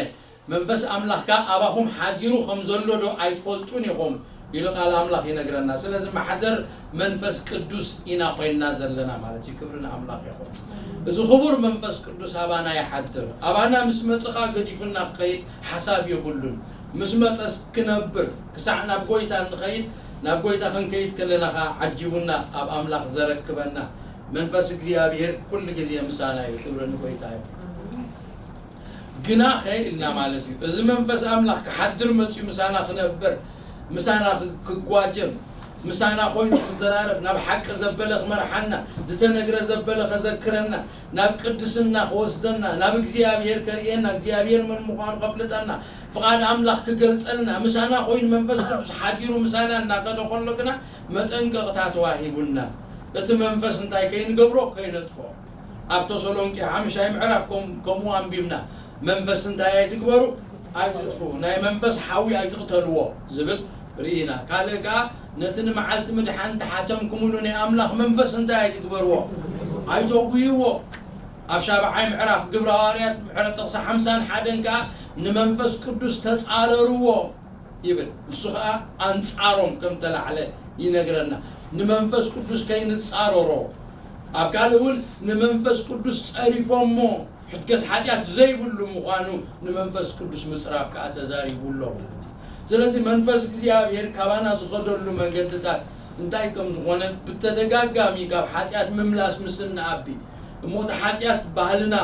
መንፈስ ኣምላኽ ከኣ ኣባኹም ሓዲሩ ከም ዘሎ ዶ ኣይትፈልጡን ኢኹም? ኢሉ ቃል ኣምላኽ ይነግረና። ስለዚ ማሕደር መንፈስ ቅዱስ ኢና ኮይንና ዘለና ማለት እዩ። ክብሪ ንኣምላኽ ይኹን። እዚ ክቡር መንፈስ ቅዱስ ኣባና ይሓድር። ኣባና ምስ መጸ ኸኣ ገዲፉና ክኸይድ ሓሳብ የብሉን። ምስ መጸስ ክነብር ክሳዕ ናብ ጎይታ ንኸይድ፣ ናብ ጎይታ ክንከይድ ከለና ኸኣ ዓጂቡና ኣብ ኣምላኽ ዘረክበና መንፈስ እግዚኣብሔር ኩሉ ግዜ ምሳና እዩ። ክብሪ ንጎይታ እዩ። ግናኸ ኢልና ማለት እዩ። እዚ መንፈስ ኣምላኽ ክሓድር መጽዩ ምሳና ክነብር፣ ምሳና ክ- ክጓጀም፣ ምሳና ኮይኑ ክዘራረብ፣ ናብ ሓቂ ዘበለ ክመርሓና፣ ዝተነግረ ዘበለ ከዘክረና፣ ናብ ቅድስና ክወስደና፣ ናብ እግዚኣብሔር ከርእየና፣ እግዚኣብሔር መን ምዃኑ ከፍልጠና፣ ፍቓድ ኣምላኽ ክገልጸልና፣ ምሳና ኮይኑ መንፈስ ቅዱስ ሓዲሩ ምሳና እናኸደ ከሎ ግና መጠንቀቕታ ተዋሂቡና። እቲ መንፈስ እንታይ ከይንገብሮ ከይነጥፍኦ። ኣብ ተሰሎንቄ ሓምሻይ ምዕራፍ ከም- ከምኡ ኣንቢብና። መንፈስ እንታይ ኣይትግበሩ ኣይትጥፍኡ፣ ናይ መንፈስ ሓዊ ኣይትቕተልዎ ዝብል ርኢና። ካልእ ከኣ ነቲ ንመዓልቲ ምድሓን ተሓተምኩምሉ ናይ ኣምላኽ መንፈስ እንታይ ኣይትግበርዎ ኣይተጉህይዎ። ኣብ ሻብዓይ ምዕራፍ ግብረ ሃዋርያት ምዕራፍ ጥቕሲ ሓምሳን ሓደን ከኣ ንመንፈስ ቅዱስ ተጻረርዎ ይብል። ንሱ ኸኣ ኣንጻሮም ከም ተላዕለ ይነግረና። ንመንፈስ ቅዱስ ከይንጻረሮ፣ ኣብ ካልእ እውን ንመንፈስ ቅዱስ ጸሪፎሞ ሕድገት ሓጢኣት ዘይብሉ ምዃኑ ንመንፈስ ቅዱስ ምጽራፍ ከኣ ተዛሪቡ ኣሎ ማለት እዩ። ስለዚ መንፈስ እግዚኣብሔር ካባና ዝኸደሉ መንገድታት እንታይ ከም ዝኾነ ብተደጋጋሚ ካብ ሓጢኣት ምምላስ ምስ እንኣቢ እሞ እቲ ሓጢኣት ባህልና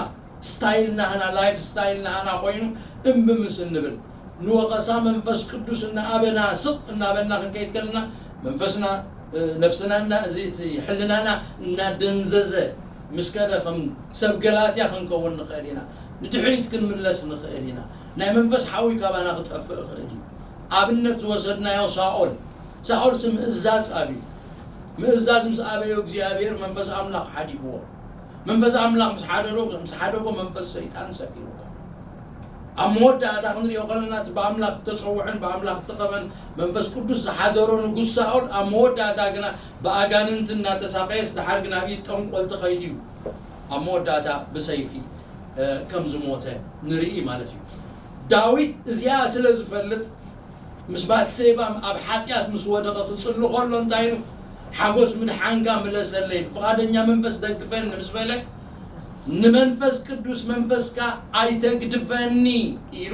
ስታይል ናህና ላይፍ ስታይል ናህና ኮይኑ እምቢ ምስ እንብል ንወቐሳ መንፈስ ቅዱስ እናኣበና ስቕ እናበልና ክንከይድ ከለና መንፈስና ነፍስናና እዚ እቲ ሕልናና እናደንዘዘ ምስ ከደ ከም ሰብ ገላትያ ክንከውን ንኽእል ኢና። ንድሕሪት ክንምለስ ንኽእል ኢና። ናይ መንፈስ ሓዊ ካባና ክጠፍእ ይኽእል እዩ። ኣብነት ዝወሰድናዮ ሳኦል ሳኦል ሲ ምእዛዝ ኣብዩ ምእዛዝ ምስ ኣበዮ እግዚኣብሔር መንፈስ ኣምላኽ ሓዲግዎ። መንፈስ ኣምላኽ ምስ ሓደዶ ምስ ሓደጎ መንፈስ ሰይጣን ሰፊርዎ። ኣብ መወዳእታ ክንሪኦ ከለና እቲ ብኣምላኽ እተጸውዐን ብኣምላኽ እተቐበን መንፈስ ቅዱስ ዝሓደሮ ንጉስ ሳኦል ኣብ መወዳእታ ግና ብኣጋንንቲ እናተሳቐየስ ድሓር ግና ኣብ ኢድ ጠንቆልቲ ኸይዱ እዩ ኣብ መወዳእታ ብሰይፊ ከም ዝሞተ ንርኢ ማለት እዩ። ዳዊት እዚኣ ስለ ዝፈልጥ ምስ ባትሴባ ኣብ ሓጢኣት ምስ ወደቐ ክጽሊ ከሎ እንታይ ኢሉ ሓጎስ ምድሓንካ ምለሰለይ ብፍቓደኛ መንፈስ ደግፈኒ ምስ በለ ንመንፈስ ቅዱስ መንፈስካ ኣይተግድፈኒ ኢሉ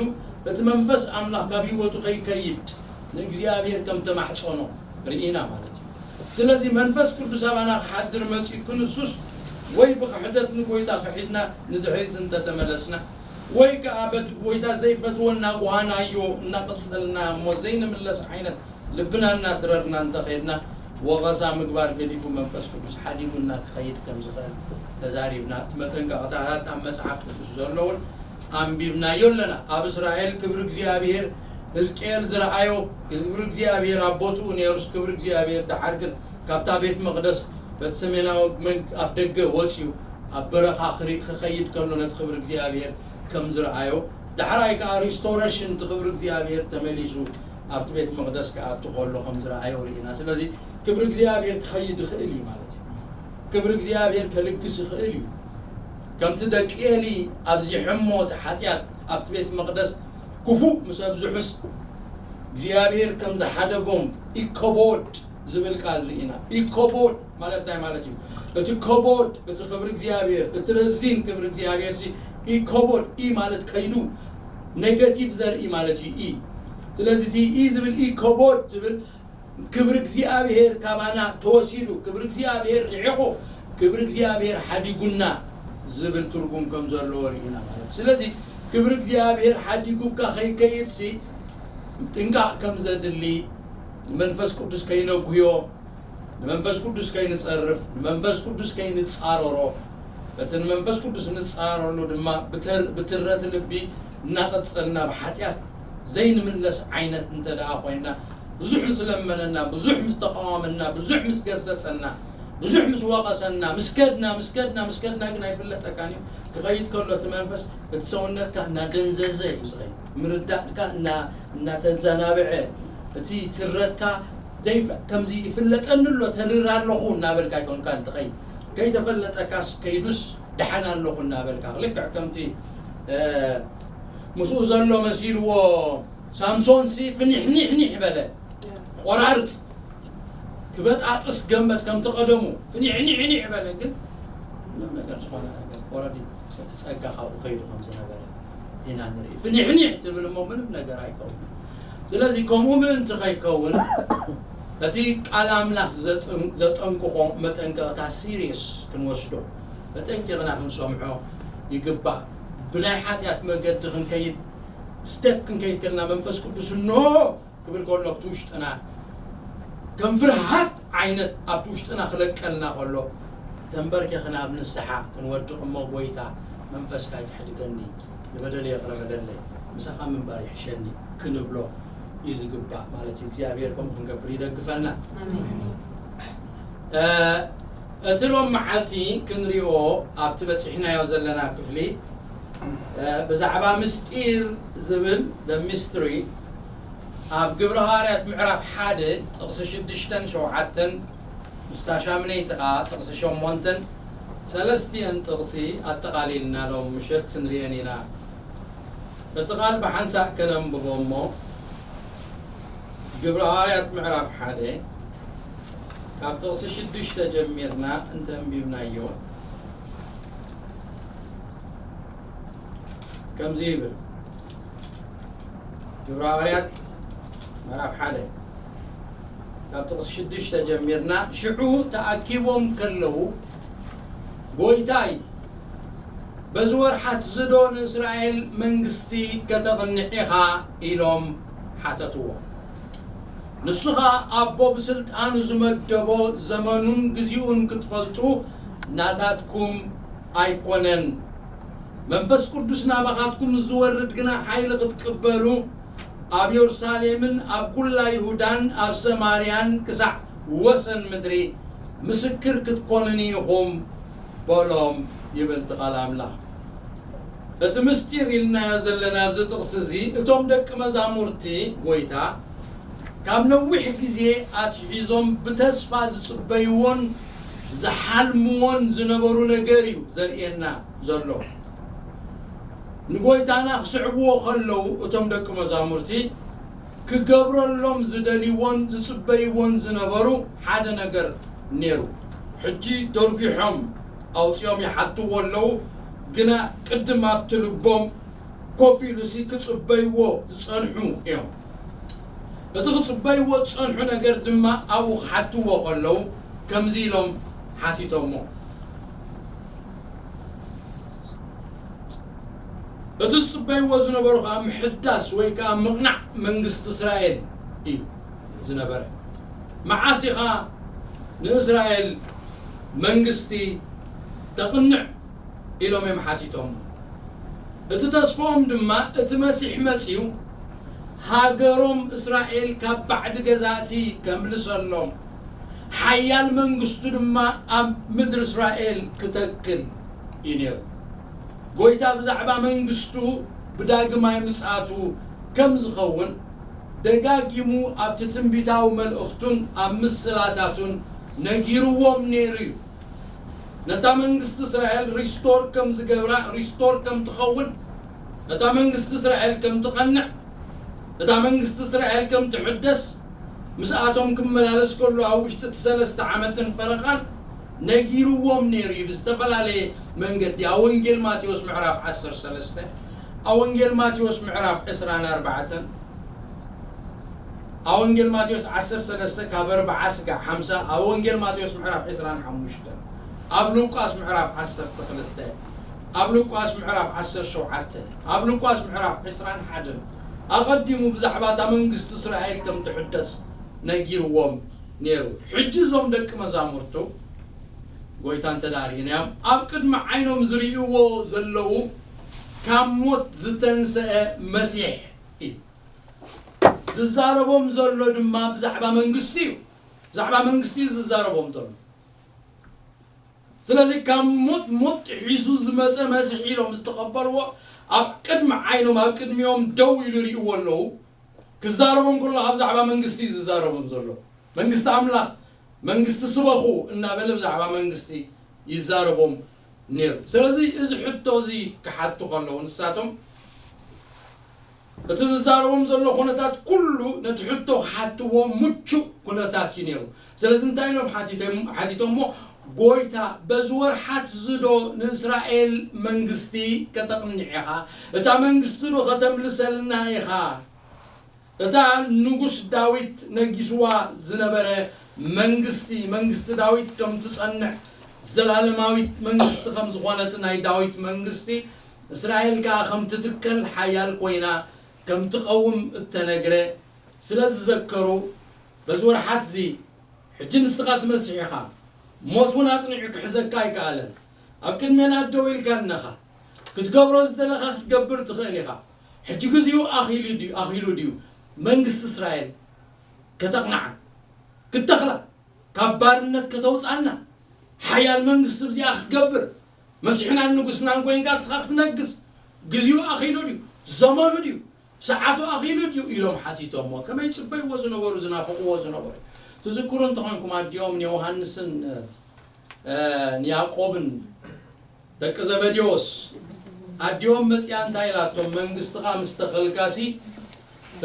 እቲ መንፈስ ኣምላኽ ካብ ህይወቱ ከይከይድ ንእግዚኣብሔር ከም ተማሕጸኖ ርኢና ማለት እዩ። ስለዚ መንፈስ ቅዱስ ኣባና ክሓድር መጺኡ ክንሱስ ወይ ብክሕደት ንጎይታ ክሒድና ንድሕሪት እንተተመለስና ወይ ከዓ በቲ ጎይታ ዘይፈትዎ እናጓሃናዮ እናቐጸልና እሞ ዘይንምለስ ዓይነት ልብና እናትረርና እንተኸድና ወቐሳ ምግባር ገዲፉ መንፈስ ቅዱስ ሓዲጉና ክኸይድ ከም ዝኽእል ተዛሪብና እቲ መጠንቀቕታታት ኣብ መጽሓፍ ቅዱስ ዘለውን ኣንቢብናዮ ኣለና። ኣብ እስራኤል ክብሪ እግዚኣብሔር ህዝቅኤል ዝረኣዮ ክብሪ እግዚኣብሔር ኣብ ቦትኡ ነይሩስ ክብሪ እግዚኣብሔር ደሓር ግን ካብታ ቤት መቕደስ በቲ ሰሜናዊ ኣፍ ደገ ወፅዩ ኣብ በረኻ ክኸይድ ከሎ ነቲ ክብሪ እግዚኣብሔር ከም ዝረኣዮ ዳሕራይ ከዓ ሪስቶሬሽን እቲ ክብሪ እግዚኣብሔር ተመሊሱ ኣብቲ ቤት መቕደስ ክኣቱ ከሎ ከም ዝረኣዮ ርኢና። ስለዚ ክብሪ እግዚኣብሔር ክኸይድ ይኽእል እዩ ማለት እዩ። ክብሪ እግዚኣብሔር ከልግስ ይኽእል እዩ። ከምቲ ደቂ ኤሊ ኣብዚሖሞ እቲ ሓጢኣት ኣብቲ ቤት መቕደስ ክፉእ ምስ ኣብዝሑስ እግዚኣብሔር ከም ዝሓደጎም ኢኮቦድ ዝብል ቃል ርኢና። ኢኮቦድ ማለት እንታይ ማለት እዩ? እቲ ኮቦድ እቲ ክብሪ እግዚኣብሔር እቲ ረዚን ክብሪ እግዚኣብሔር ሲ ኢኮቦድ ኢ ማለት ከይዱ ኔጋቲቭ ዘርኢ ማለት እዩ። ኢ ስለዚ እቲ ኢ ዝብል ኢኮቦድ ዝብል ክብሪ እግዚኣብሔር ካባና ተወሲዱ፣ ክብሪ እግዚኣብሔር ርሒቑ፣ ክብሪ እግዚኣብሔር ሓዲጉና ዝብል ትርጉም ከም ዘለዎ ርኢና ማለት እዩ። ስለዚ ክብሪ እግዚኣብሔር ሓዲጉካ ከይከይድሲ ጥንቃቕ ከም ዘድሊ፣ ንመንፈስ ቅዱስ ከይነጉህዮ፣ ንመንፈስ ቅዱስ ከይንጸርፍ፣ ንመንፈስ ቅዱስ ከይንጻረሮ፣ በቲ ንመንፈስ ቅዱስ ንጻረረሉ ድማ ብትር-፣ ብትረት ልቢ እናቐጸልና ብሓጢኣት ዘይንምለስ ዓይነት እንተ ደኣ ኮይንና፣ ብዙሕ ምስ ለመነና፣ ብዙሕ ምስ ተቃወመና፣ ብዙሕ ምስ ገሰጸና፣ ብዙሕ ምስ ወቐሰና፣ ምስ ከድና፣ ምስ ከድና፣ ምስ ከድና ግን ኣይፍለጠካን እዩ። ክኸይድ ከሎ እቲ መንፈስ እቲ ሰውነትካ እናደንዘዘ እዩ ዝኸይድ። ምርዳእካ እና-፣ እናተዘናብዐ፣ እቲ ትረትካ ዘይፈ-፣ ከምዚ ይፍለጠኒ ኣሎ፣ ተርር ኣለኹ እናበልካ ኣይኮንካን ትኸይድ። ከይተፈለጠካስ ከይዱስ ደሓን ኣለኹ እናበልካ። ልክዕ ከምቲ፣ እ፣ ምስኡ ዘሎ መሲልዎ ሳምሶንሲ ፍኒሕኒሕኒሕ በለ። ቆራርጽ ክበጣጥስ ገመድ ከምቲ ቀደሙ ፍኒሕኒሕኒሕ በለ። ግን ምንም ነገር ዝኾነ ነገር፣ ኦረዲ እቲ ጸጋ ካብኡ ከይዱ ከም ዝነበረ ኢና ንርኢ። ፍኒሕኒሕ ትብል እሞ ምንም ነገር ኣይከውንን። ስለዚ ከምኡ ምእንቲ ከይከውን እቲ ቃል ኣምላኽ ዘጠን-፣ ዘጠንቅቖ መጠንቀቕታ ሲሪየስ ክንወስዶ፣ ተጠንቂቕና ክንሰምዖ ይግባእ። ብናይ ሓጢኣት መገዲ ክንከይድ፣ ስቴፕ ክንከይድ ከለና መንፈስ ቅዱስ እንሆ ክብል ከሎ ኣብቲ ውሽጥና ከም ፍርሃት ዓይነት ኣብቲ ውሽጥና ክለቀልና ከሎ፣ ተንበርኪኽና ኣብ ንስሓ ክንወድቕ እሞ፣ "ጎይታ መንፈስካ ኣይትሕድገኒ፣ ንበደለይ ይቕረ በለለይ፣ ምሳኻ ምንባር ይሕሸኒ" ክንብሎ እዩ ዝግባእ ማለት እዩ። እግዚኣብሔር ከምኡ ክንገብር ይደግፈና። ኣሜን። እ፣ እቲ ሎም መዓልቲ ክንሪኦ ኣብቲ በጺሕናዮ ዘለና ክፍሊ፣ እ፣ ብዛዕባ ምስጢር ዝብል፣ the mystery፣ ኣብ ግብረ ሃዋርያት ምዕራፍ ሓደ ጥቕሲ ሽዱሽተን ሸውዓተን ምስታ ሻምነይቲ ኸኣ ጥቕሲ ሸሞንተን፣ ሰለስቲአን ጥቕሲ ኣጠቓሊልና ሎም ምሸት ክንሪአን ኢና። እቲ ቃል ብሓንሳእ ከነንብቦ እሞ፣ ግብረ ሃዋርያት ምዕራፍ ሓደ ካብ ጥቕሲ ሽዱሽተ ጀሚርና እንተንቢብናዮ፣ ከምዚ ይብል። ግብረ ሃዋርያት ምዕራፍ ሓደ ካብ ጥቕሲ ሽዱሽተ ጀሚርና፣ ሽዑ ተኣኪቦም ከለዉ፣ "ጎይታይ፣ በዚ ወርሓት ዝዶ ንእስራኤል መንግስቲ ከተቕንዕ ኢኻ?" ኢሎም ሓተትዎ። ንሱ ኸኣ፣ "ኣቦ ብስልጣኑ ዝመደቦ ዘመኑን ግዜኡን ክትፈልጡ ናታትኩም ኣይኮነን። መንፈስ ቅዱስ ናባኻትኩም ዝወርድ ግና ሓይሊ ክትቅበሉ፣ ኣብ የሩሳሌምን ኣብ ኩላ ይሁዳን ኣብ ሰማርያን ክሳዕ ወሰን ምድሪ ምስክር ክትኮኑኒ ኢኹም" በሎም ይብል እቲ ቃል ኣምላኽ። እቲ ምስጢር ኢልናዮ ዘለና ኣብዚ ጥቕሲ እዚ፣ እቶም ደቂ መዛሙርቲ ጎይታ ካብ ነዊሕ ግዜ ኣትሒዞም ብተስፋ ዝጽበይዎን ዝሓልምዎን ዝነበሩ ነገር እዩ ዘርእየና ዘሎ። ንጎይታና ክስዕብዎ ከለዉ፣ እቶም ደቂ መዛሙርቲ ክገብረሎም ዝደልይዎን ዝጽበይዎን ዝነበሩ ሓደ ነገር ነይሩ። ሕጂ ደርጒሖም ኣውጺኦም ይሓትዎ ኣለዉ፣ ግና ቅድም ኣብቲ ልቦም ኮፍ ኢሉሲ ክጽበይዎ ዝጸንሑ እዮም። እቲ ክጽበይዎ ዝጸንሑ ነገር ድማ ኣብኡ ክሓትዎ ከለዉ ከምዚ ኢሎም ሓቲቶሞ። እቲ ዝጽበይዎ ዝነበሩ ከኣ ምሕዳስ ወይ ከኣ ምቕናዕ መንግስቲ እስራኤል እዩ ዝነበረ። መዓስ ኢኻ ንእስራኤል መንግስቲ ተቕንዕ? ኢሎም እዮም ሓቲቶም። እቲ ተስፎም ድማ እቲ መሲሕ መጺኡ ሃገሮም እስራኤል ካብ ባዕዲ ገዛእቲ ከምልሰሎም፣ ሓያል መንግስቱ ድማ ኣብ ምድሪ እስራኤል ክተክል እዩ ነይሩ። ጎይታ ብዛዕባ መንግስቱ ብዳግማይ ምጽኣቱ ከም ዝኸውን ደጋጊሙ ኣብቲ ትንቢታዊ መልእኽቱን ኣብ ምስላታቱን ነጊርዎም ነይሩ እዩ። ነታ መንግስቲ እስራኤል ሪስቶር ከም ዝገብራ፣ ሪስቶር ከም ትኸውን፣ ነታ መንግስቲ እስራኤል ከም ትቐንዕ፣ እታ መንግስቲ እስራኤል ከም ትሕደስ፣ ምስኣቶም ክመላለስ ከሎ ኣብ ውሽጢ እቲ ሰለስተ ዓመትን ፈረቓን ነጊርዎም ነይሩ እዩ። ብዝተፈላለየ መንገዲ ኣብ ወንጌል ማቴዎስ ምዕራፍ ዓሰርተ ሰለስተ፣ ኣብ ወንጌል ማቴዎስ ምዕራፍ ዕስራን ኣርባዕተን፣ ኣብ ወንጌል ማቴዎስ ዓሰርተ ሰለስተ ካብ ኣርብዓ ስጋዕ ሓምሳ፣ ኣብ ወንጌል ማቴዎስ ምዕራፍ ዕስራን ሓሙሽተን፣ ኣብ ሉቃስ ምዕራፍ ዓሰርተ ክልተ፣ ኣብ ሉቃስ ምዕራፍ ዓሰርተ ሸውዓተ፣ ኣብ ሉቃስ ምዕራፍ ዕስራን ሓደን ኣቐዲሙ ብዛዕባ እታ መንግስቲ እስራኤል ከም ትሕደስ ነጊርዎም ነይሩ። ሕጂ እዞም ደቂ መዛሙርቱ ጎይታ እንተ ደኣ ርኢናዮም፣ ኣብ ቅድሚ ዓይኖም ዝርእይዎ ዘለዉ ካብ ሞት ዝተንስአ መሲሕ እዩ። ዝዛረቦም ዘሎ ድማ ብዛዕባ መንግስቲ እዩ። ብዛዕባ መንግስቲ እዩ ዝዛረቦም ዘሎ። ስለዚ ካብ ሞት፣ ሞት ጥሒሱ ዝመጸ መሲሕ ኢሎም ዝተቐበልዎ ኣብ ቅድሚ ዓይኖም፣ ኣብ ቅድሚኦም ደው ኢሉ ይርእይዎ ኣለዉ። ክዛረቦም ከሎ ኣብ ዛዕባ መንግስቲ እዩ ዝዛረቦም ዘሎ። መንግስቲ ኣምላኽ፣ መንግስቲ ስበኹ እናበለ ብዛዕባ መንግስቲ ይዛረቦም ነይሩ። ስለዚ እዚ ሕቶ እዚ ክሓቱ ከለዉ ንሳቶም እቲ ዝዛረቦም ዘሎ ኩነታት ኩሉ ነቲ ሕቶ ክሓትዎ ምቹእ ኩነታት እዩ ነይሩ። ስለዚ እንታይ ኢሎም ሓቲቶም-፣ ሓቲቶሞ? ጎይታ፣ በዚ ወርሓት ዝዶ ንእስራኤል መንግስቲ ከተቕንዕ ኢኻ? እታ መንግስቲ ዶ ከተምልሰልና ኢኻ? እታ ንጉስ ዳዊት ነጊስዋ ዝነበረ መንግስቲ፣ መንግስቲ ዳዊት ከም ትጸንዕ፣ ዘላለማዊት መንግስቲ ከም ዝኾነት ናይ ዳዊት መንግስቲ፣ እስራኤል ከኣ ከም ትትከል ሓያል ኮይና ከም ትቐውም እተነግረ ስለ ዝዘከሩ፣ በዚ ወርሓት እዚ ሕጂ ንስኻ ትመሲሕ ኢኻ፣ ሞት እውን ኣጽኒዑ ክሕዘካ ኣይከኣለን። ኣብ ቅድሜና ደው ኢልካ እነኻ፣ ክትገብሮ ዝደለኻ ክትገብር ትኽእል ኢኻ። ሕጂ ግዜኡ ኣኺሉ ድዩ፣ ኣኺሉ ድዩ? መንግስቲ እስራኤል ከተቕንዓ፣ ክትተኽላ፣ ካብ ባርነት ከተውጽኣና፣ ሓያል መንግስቲ ብዚኣ ክትገብር፣ መሲሕናን ንጉስናን ኮይንካ ንስኻ ክትነግስ፣ ግዜኡ ኣኺሉ ድዩ? ዘመኑ ድዩ? ሰዓቱ ኣኺሉ ድዩ? ኢሎም ሓቲቶሞ። ከመይ ይጽበይዎ ዝነበሩ፣ ዝናፍቕዎ ዝነበሩ። ትዝክሩ እንተኾይንኩም፣ ኣዲኦም ንዮሃንስን፣ እ፣ ንያዕቆብን፣ ደቂ ዘበዴዎስ፣ ኣዲኦም መጺኣ እንታይ ኢላቶም? መንግስትኻ ምስ ተኸልካሲ፣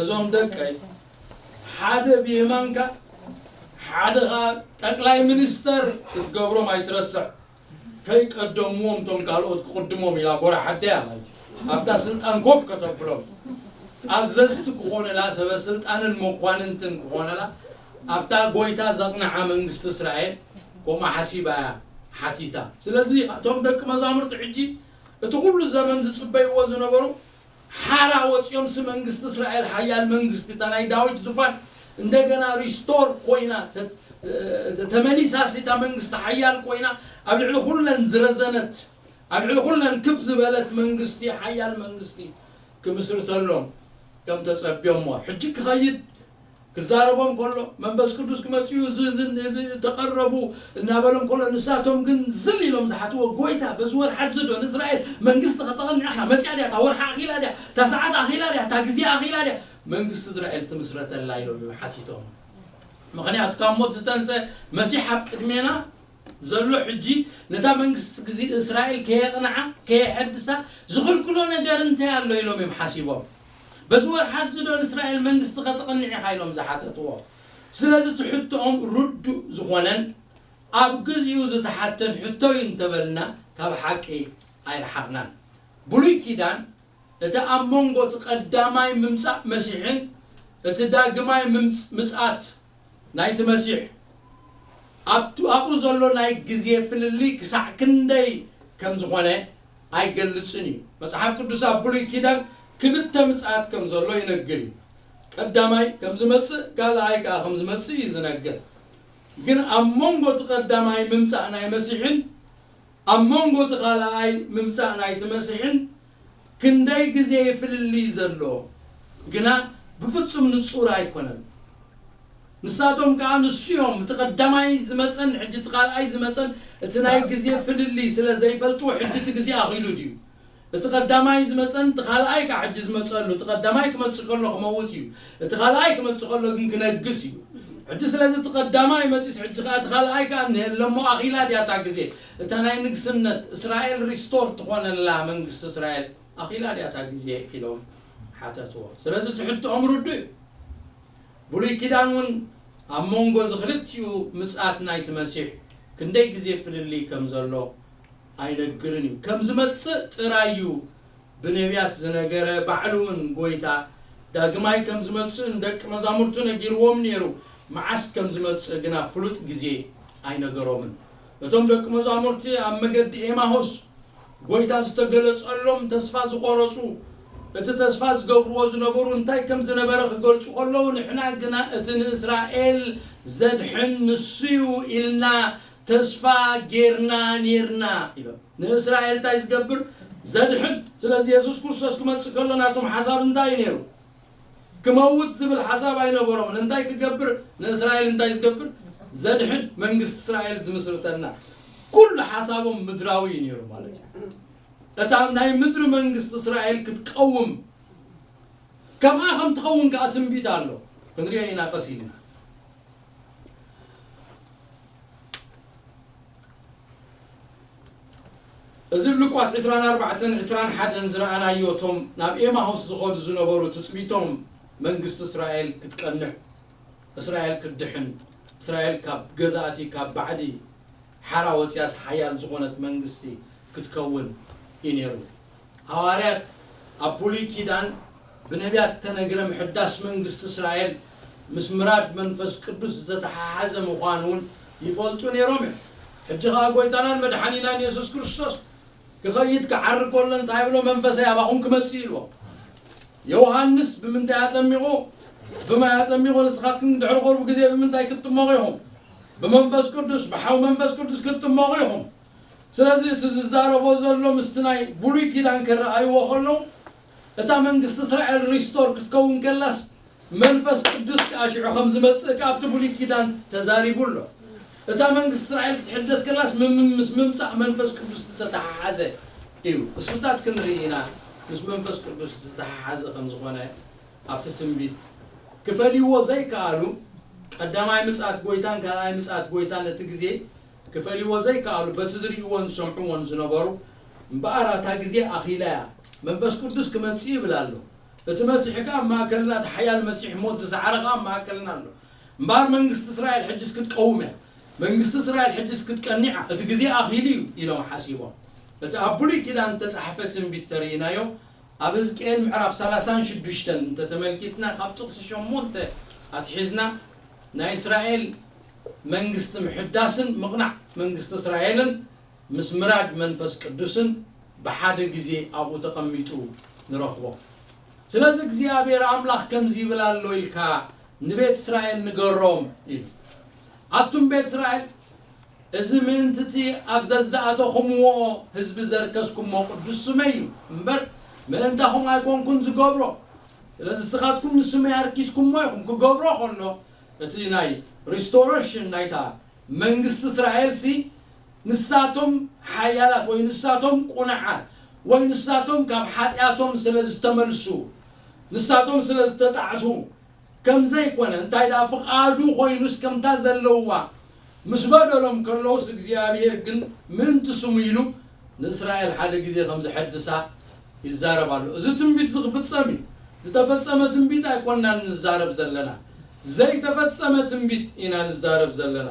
እዞም ደቀይ፣ ሓደ ብየማንካ፣ ሓደ ኸኣ ጠቅላይ ሚኒስተር ክትገብሮም ኣይትረስዕ። ከይቀደምዎም እቶም ካልኦት ክቕድሞም ኢላ ጎራ ሓደያ ማለት እዩ። ኣብታ ስልጣን ኮፍ ከተብሎም፣ ኣዘዝቲ ክኾኑላ፣ ሰበ ስልጣንን መኳንንትን ክኾኑላ፣ ኣብታ ጎይታ ዘቕንዓ መንግስቲ እስራኤል ከምኡ ሓሲባ እያ ሓቲታ። ስለዚ እቶም ደቂ መዛሙርቲ ሕጂ እቲ ኩሉ ዘመን ዝጽበይዎ ዝነበሩ ሓራ ወጺኦምሲ መንግስቲ እስራኤል ሓያል መንግስቲ፣ እታ ናይ ዳዊት ዙፋን እንደገና ሪስቶር ኮይና፣ ተ-፣ ተ-፣ ተመሊሳሲ እታ መንግስቲ ሓያል ኮይና፣ ኣብ ልዕሊ ኩለን ዝረዘነት፣ ኣብ ልዕሊ ኩለን ክብ ዝበለት መንግስቲ፣ ሓያል መንግስቲ ክምስርተሎም ከም ተጸብዮሞ፣ ሕጂ ክኸይድ ክዛረቦም ከሎ፣ መንፈስ ቅዱስ ክመጽኡ ዝ-፣ ዝ-፣ ዝ-፣ ተቐረቡ እናበሎም ከሎ፣ ንሳቶም ግን ዝል ኢሎም ዝሓትዎ፣ ጎይታ፣ በዚ ወርሓ እዚ ዶ ንእስራኤል መንግስቲ ከተቐንዕኻ መጽያ ድያ? እታ ወርሓ ኣኺላ ድያ? እታ ሰዓት ኣኺላ ድያ? እታ ግዜ ኣኺላ ድያ? መንግስቲ እስራኤል ትምስረተላ ኢሎም እዮም ሓቲቶም። ምኽንያቱ ካብ ሞት ዝተንሰ መሲሕ ኣብ ቅድሜና ዘሎ ሕጂ ነታ መንግስቲ ግዜ እስራኤል ከየቕንዓ፣ ከየሐድሳ ዝኽልክሎ ነገር እንታይ ኣሎ ኢሎም እዮም ሓሲቦም። በዚ ወርሓ እዚ ዶ ንእስራኤል መንግስቲ ከተቕንዕ ኢኻ ኢሎም ዝሓተትዎ። ስለዚ እቲ ሕቶኦም ርዱእ ዝኾነን ኣብ ግዚኡ ዝተሓተን ሕቶ እዩ እንተበልና ካብ ሓቂ ኣይረሓቕናን። ብሉይ ኪዳን እቲ ኣብ መንጎ እቲ ቀዳማይ ምምጻእ መሲሕን እቲ ዳግማይ ምምጽ-፣ ምጽኣት ናይቲ መሲሕ ኣብቱ-፣ ኣብኡ ዘሎ ናይ ግዜ ፍልልይ ክሳዕ ክንደይ ከም ዝኾነ ኣይገልጽን እዩ። መጽሓፍ ቅዱስ ኣብ ብሉይ ኪዳን ክልተ ምጽኣት ከም ዘሎ ይነግር እዩ። ቀዳማይ ከም ዝመጽእ፣ ካልኣይ ከኣ ከም ዝመጽእ እዩ ዝነግር። ግን ኣብ መንጎ እቲ ቀዳማይ ምምጻእ ናይ መሲሕን ኣብ መንጎ እቲ ካልኣይ ምምጻእ ናይቲ መሲሕን ክንደይ ግዜ ፍልልይ ዘሎ ግና ብፍጹም ንጹር ኣይኮነን። ንሳቶም ከኣ ንሱ እዮም፣ እቲ ቀዳማይ ዝመጸን ሕጂ እቲ ካልኣይ ዝመጸን፣ እቲ ናይ ግዜ ፍልልይ ስለ ዘይፈልጥዎ፣ ሕጂ እቲ ግዜ ኣኺሉ ድዩ? እቲ ቀዳማይ ዝመጸን እቲ ካልኣይ ከኣ ሕጂ ዝመጸሉ፣ እቲ ቀዳማይ ክመጽእ ከሎ ክመውት እዩ፣ እቲ ካልኣይ ክመጽእ ከሎ ግን ክነግስ እዩ። ሕጂ ስለዚ እቲ ቀዳማይ መጺስ፣ ሕጂ ከኣ እቲ ካልኣይ ከኣ እንሄ ኣሎ እሞ፣ ኣኺላ ድያ እታ ግዜ? እታ ናይ ንግስነት እስራኤል ሪስቶር ትኾነላ መንግስቲ እስራኤል ኣኺላ ድያ እታ ግዜ? ኢሎም ሓተትዎ። ስለዚ እቲ ሕቶኦም ርዱእ እዩ። ብሉይ ኪዳን እውን ኣብ መንጎ እዚ ክልቲኡ ምጽኣት ናይቲ መሲሕ ክንደይ ግዜ ፍልልይ ከም ዘሎ ኣይነግርን እዩ። ከም ዝመጽእ ጥራይ እዩ ብነቢያት ዝነገረ፣ ባዕሉ እውን ጎይታ ዳግማይ ከም ዝመጽእ ንደቂ መዛሙርቱ ነጊርዎም ነይሩ። መዓስ ከም ዝመጽእ ግና ፍሉጥ ግዜ ኣይነገሮምን። እቶም ደቂ መዛሙርቲ ኣብ መገዲ ኤማሁስ ጎይታ ዝተገለጸሎም ተስፋ ዝቆረጹ፣ እቲ ተስፋ ዝገብርዎ ዝነበሩ እንታይ ከም ዝነበረ ክገልጹ ከለዉ፣ ንሕና ግና እቲ ንእስራኤል ዘድሕን ንሱ እዩ ኢልና ተስፋ ጌርና ኔርና ኢሎም። ንእስራኤል እንታይ ዝገብር? ዘድሕን። ስለዚ የሱስ ክርስቶስ ክመጽእ ከሎ ናቶም ሓሳብ እንታይ እዩ ነይሩ? ክመውት ዝብል ሓሳብ ኣይነበሮምን። እንታይ ክገብር? ንእስራኤል እንታይ ዝገብር? ዘድሕን፣ መንግስቲ እስራኤል ዝምስርተልና። ኩሉ ሓሳቦም ምድራዊ እዩ ነይሩ ማለት እዩ። እታ ናይ ምድሪ መንግስቲ እስራኤል ክትቀውም፣ ከምኣ ከም ትኸውን ከኣ ትንቢት ኣሎ። ክንሪኦ ኢና ቀስ ኢልና። እዚ ሉቃስ ዕስራን ኣርባዕተን ዕስራን ሓደን ዝረኣናዮ፣ እቶም ናብ ኤማሁስ ዝኸዱ ዝነበሩ ትጽቢቶም መንግስቲ እስራኤል ክትቀንዕ፣ እስራኤል ክትድሕን፣ እስራኤል ካብ ገዛእቲ፣ ካብ ባዕዲ ሓራ ወጽያስ ሓያል ዝኾነት መንግስቲ ክትከውን እዩ ነይሩ። ሃዋርያት ኣብ ብሉይ ኪዳን ብነቢያት ተነግረ ምሕዳስ መንግስቲ እስራኤል ምስ ምራድ መንፈስ ቅዱስ ዝተተሓሓዘ ምዃኑ እውን ይፈልጡ ነይሮም እዮም። ሕጂ ኸኣ ጎይታናን መድሓኒናን የሱስ ክርስቶስ ክኸይድ ክዓሪ ከሎ እንታይ ይብሎ? መንፈሰይ ኣባኹም ክመጽእ ኢልዎ። ዮሃንስ ብምንታይ ኣጠሚቑ? ብማይ ኣጠሚቑ። ንስኻትኩም ድሕሪ ቁሩብ ግዜ ብምንታይ ክትጥመቑ ኢኹም? ብመንፈስ ቅዱስ፣ ብሓው መንፈስ ቅዱስ ክትጥመቑ ኢኹም። ስለዚ እቲ ዝዛረቦ ዘሎ ምስቲ ናይ ብሉይ ኪዳን ክረኣይዎ ከለዉ፣ እታ መንግስቲ እስራኤል ሪስቶር ክትከውን ከላስ መንፈስ ቅዱስ ከኣ ሽዑ ከም ዝመጽእ ከኣ ኣብቲ ብሉይ ኪዳን ተዛሪቡ ኣሎ። እታ መንግስቲ እስራኤል ክትሕደስ ከላስ ምም-፣ ምስ ምምጻእ መንፈስ ቅዱስ ዝተተሓሓዘ እዩ። እሱታት ክንርኢ ኢና፣ ምስ መንፈስ ቅዱስ ዝተተሓሓዘ ከም ዝኾነ ኣብቲ ትንቢት። ክፈልይዎ ዘይከኣሉ ቀዳማይ ምጽኣት ጎይታን ካልኣይ ምጽኣት ጎይታን እቲ ግዜ ክፈልይዎ ዘይከኣሉ፣ በቲ ዝርእይዎን ዝሰምዕዎን ዝነበሩ እምበኣር፣ ኣታ ግዜ ኣኺላ እያ፣ መንፈስ ቅዱስ ክመጽእ ይብል ኣሎ። እቲ መሲሕ ከኣ ኣብ ማእከልና፣ እቲ ሓያል መሲሕ፣ ሞት ዝሰዓረ ከኣ ኣብ ማእከልና ኣሎ። እምበኣር መንግስቲ እስራኤል ሕጅስ ክትቀውም እያ፣ መንግስቲ እስራኤል ሕጅስ ክትቀኒዓ፣ እቲ ግዜ ኣኺሉ እዩ ኢሎም ሓሲቦም። እቲ ኣብ ብሉይ ኪዳን እተጻሕፈ ትንቢት ተርእይናዮ፣ ኣብ ሕዝቅኤል ምዕራፍ ሰላሳን ሽዱሽተን እንተተመልኪትና፣ ካብ ጥቕሲ ሸሞንተ ኣትሒዝና ናይ እስራኤል መንግስቲ ምሕዳስን ምቕናዕ መንግስቲ እስራኤልን ምስ ምራድ መንፈስ ቅዱስን ብሓደ ግዜ ኣብኡ ተቐሚጡ ንረኽቦ። ስለዚ እግዚኣብሔር ኣምላኽ ከምዚ ይብል ኣሎ ኢልካ ንቤት እስራኤል ንገሮም ኢሉ። ኣቱም ቤት እስራኤል፣ እዚ ምእንቲ እቲ ኣብ ዘዝኣተኹምዎ ህዝቢ ዘርከስኩሞ ቅዱስ ስመይ እዩ እምበር፣ ምእንታኹም ኣይኮንኩን ዝገብሮ። ስለዚ ንስኻትኩም ንስመይ ኣርኪስኩሞ ኢኹም። ክገብሮ ከሎ፣ እቲ ናይ ሪስቶሬሽን ናይታ መንግስቲ እስራኤል ሲ፣ ንሳቶም ሓያላት ወይ ንሳቶም ቁኑዓት ወይ ንሳቶም ካብ ሓጢኣቶም ስለ ዝተመልሱ፣ ንሳቶም ስለ ዝተጣዕሱ ከም ዘይኮነ፣ እንታይ ደኣ ፍቓዱ ኮይኑስ ከምታ ዘለውዋ ምስ በደሎም ከለውስ፣ እግዚኣብሔር ግን ምእንቲ ስሙ ኢሉ ንእስራኤል ሓደ ግዜ ከም ዘሐድሳ ይዛረብ ኣሎ። እዚ ትንቢት እዚ ክፍጸም እዩ። ዝተፈጸመ ትንቢት ኣይኮንናን ንዛረብ ዘለና፣ ዘይተፈጸመ ትንቢት ኢና ንዛረብ ዘለና።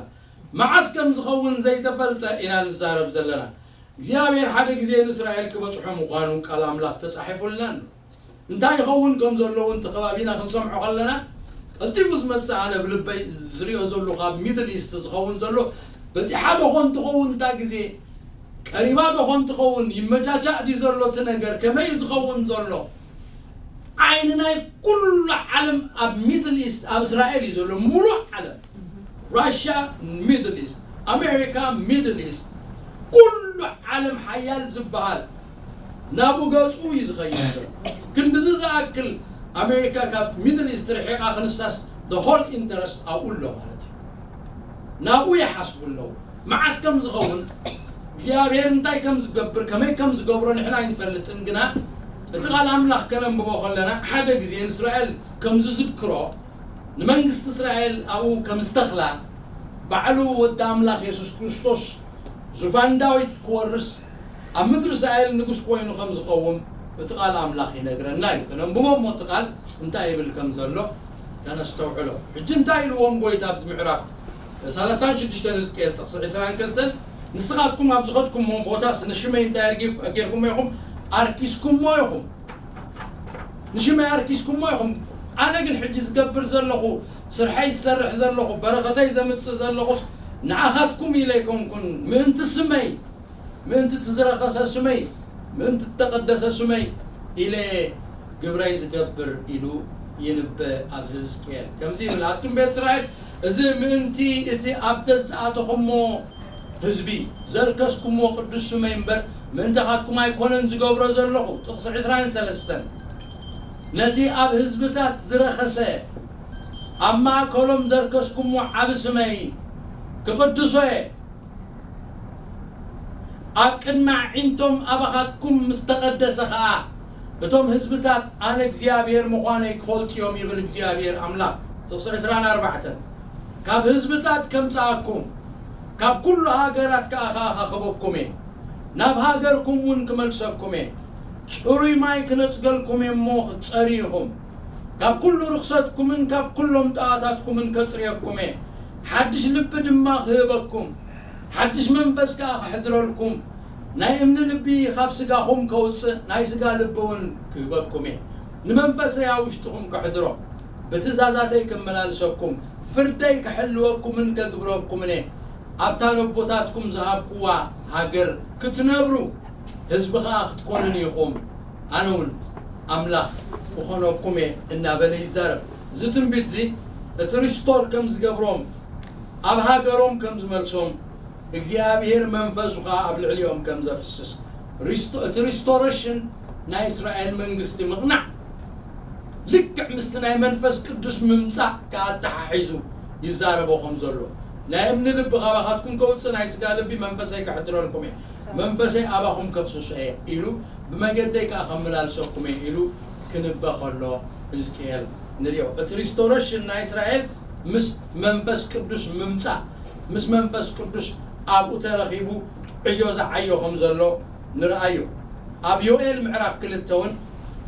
መዓስ ከም ዝኸውን ዘይተፈልጠ ኢና ንዛረብ ዘለና። እግዚኣብሔር ሓደ ግዜ ንእስራኤል ክበጽሖ ምዃኑ ቃል ኣምላኽ ተጻሒፉልና ኣሎ። እንታይ ይኸውን ከም ዘሎ እውን እቲ ከባቢና ክንሰምዖ ከለና፣ ቀልጢፉ ዝመጽእ፣ ኣነ ብልበይ ዝርእዮ ዘለኹ፣ ካብ ሚድል ኢስት ዝኸውን ዘሎ፣ በጺሓ ዶ ኾን ትኸውን እታ ግዜ? ቀሪባ ዶ ኾን ትኸውን? ይመቻቻእ ድዩ ዘሎ እቲ ነገር? ከመይ እዩ ዝኸውን ዘሎ? ዓይኒ ናይ ኩሉ ዓለም ኣብ ሚድል ኢስት፣ ኣብ እስራኤል እዩ ዘሎ። ሙሉእ ዓለም፣ ራሽያ፣ ሚድል ኢስት፣ ኣሜሪካ፣ ሚድል ኢስት፣ ኩሉ ዓለም ሓያል ዝበሃል ናብኡ ገጹ እዩ ዝኸይድ ዘሎ። ክንድዚ ዝኣክል ኣሜሪካ ካብ ሚድል ኢስት ርሒቓ ክንሳስ፣ the whole interest ኣብኡ ኣሎ ማለት እዩ። ናብኡ ይሓስቡ ኣለዉ። መዓስ ከም ዝኸውን፣ እግዚኣብሔር እንታይ ከም ዝገብር፣ ከመይ ከም ዝገብሮ ንሕና ኣይንፈልጥን። ግና እቲ ቃል ኣምላኽ ከነንብቦ ከለና፣ ሓደ ግዜ ንእስራኤል ከም ዝዝክሮ፣ ንመንግስቲ እስራኤል ኣብኡ ከም ዝተኽላ፣ ባዕሉ ወዲ ኣምላኽ የሱስ ክርስቶስ ዙፋን ዳዊት ክወርስ፣ ኣብ ምድሪ እስራኤል ንጉስ ኮይኑ ከም ዝቐውም እቲ ቃል ኣምላኽ ይነግረና እዩ። ከነንብቦ እሞ እቲ ቃል እንታይ ይብል ከም ዘሎ ከነስተውዕሎ። ሕጂ እንታይ ኢልዎም ጎይታ ኣብዚ ምዕራፍ ሰላሳን ሽዱሽተን ሕዝቅኤል ጥቕሲ ዕስራን ክልተን፣ ንስኻትኩም ኣብ ዝኸድኩሞ ቦታስ ንሽመይ እንታይ ኣርጊ-፣ ጌርኩሞ ኢኹም? ኣርኪስኩሞ ኢኹም። ንሽመይ ኣርኪስኩሞ ኢኹም። ኣነ ግን ሕጂ ዝገብር ዘለኹ፣ ስርሐይ ዝሰርሕ ዘለኹ፣ በረኸተይ ዘምጽእ ዘለኹስ ንዓኻትኩም ኢለ ኣይኮንኩን፣ ምእንቲ ስመይ፣ ምእንቲ እቲ ዝረኸሰ ስመይ፣ ምእንቲ እተቐደሰ ስመይ ኢለ ግብረይ ዝገብር ኢሉ ይንበ ኣብዚ ሕዝቅኤል። ከምዚ ይብል፣ ኣቱም ቤት እስራኤል፣ እዚ ምእንቲ እቲ ኣብ ደዝኣተኹሞ ህዝቢ ዘርከስኩምዎ ቅዱስ ስመይ እምበር ምእንታኻትኩም ኣይኮነን ዝገብሮ ዘለኹ። ጥቕሲ ዕስራን ሰለስተን፣ ነቲ ኣብ ህዝብታት ዝረኸሰ ኣብ ማእከሎም ዘርከስኩምዎ ዓቢ ስመይ ክቕድሶ እየ። ኣብ ቅድሚ ኣዒንቶም ኣባኻትኩም ምስ ተቐደሰ ኸኣ፣ እቶም ህዝብታት ኣነ እግዚኣብሔር ምዃነይ ክፈልጡ እዮም፣ ይብል እግዚኣብሔር ኣምላኽ። ጥቕሲ ዕስራን ኣርባዕተን፣ ካብ ህዝብታት ከምጽኣኩም፣ ካብ ኩሉ ሃገራት ከኣ ከኣኻኽበኩም እየ፣ ናብ ሃገርኩም እውን ክመልሰኩም እየ። ጽሩይ ማይ ክነጽገልኩም እየ እሞ ክትጸርዩ ኢኹም። ካብ ኩሉ ርኽሰትኩምን ካብ ኩሎም ጣዖታትኩምን ከጽርየኩም እየ። ሓድሽ ልቢ ድማ ክህበኩም፣ ሓድሽ መንፈስ ከኣ ክሕድረልኩም፣ ናይ እምኒ ልቢ ካብ ስጋኹም ከውጽእ፣ ናይ ስጋ ልቢ እውን ክህበኩም እየ። ንመንፈሰይ ኣብ ውሽጥኹም ከሕድሮ፣ ብትእዛዛተይ ክመላልሰኩም፣ ፍርደይ ክሕልወኩምን ከግብረኩምን እየ። ኣብታ ነቦታትኩም ዝሃብኩዋ ሃገር ክትነብሩ፣ ህዝቢ ኸኣ ክትኮኑኒ ኢኹም። ኣነ እውን ኣምላኽ ክኾነኩም እየ እናበለ ይዛረብ። እዚ ትንቢት እዚ እቲ ሪስቶር ከም ዝገብሮም፣ ኣብ ሃገሮም ከም ዝመልሶም፣ እግዚኣብሔር መንፈሱ ኸኣ ኣብ ልዕሊኦም ከም ዘፍስስ፣ ሪስቶ-፣ እቲ ሪስቶሬሽን ናይ እስራኤል መንግስቲ ምቕናዕ ልክዕ ምስቲ ናይ መንፈስ ቅዱስ ምምጻእ ከኣ ኣተሓሒዙ ይዛረቦ ከም ዘሎ፣ ናይ እምኒ ልቢ ካባኻትኩም ከውጽእ፣ ናይ ስጋ ልቢ መንፈሰይ ከሕድረልኩም እየ፣ መንፈሰይ ኣባኹም ከፍስሶ እየ ኢሉ፣ ብመገደይ ከኣ ከመላልሰኩም እየ ኢሉ ክንበ ከሎ ህዝቅኤል ንሪኦ። እቲ ሪስቶሬሽን ናይ እስራኤል ምስ መንፈስ ቅዱስ ምምጻእ፣ ምስ መንፈስ ቅዱስ ኣብኡ ተረኺቡ ዕዮ ዝዓዮ ከም ዘሎ ንርኣዮ። ኣብ ዮኤል ምዕራፍ ክልተ እውን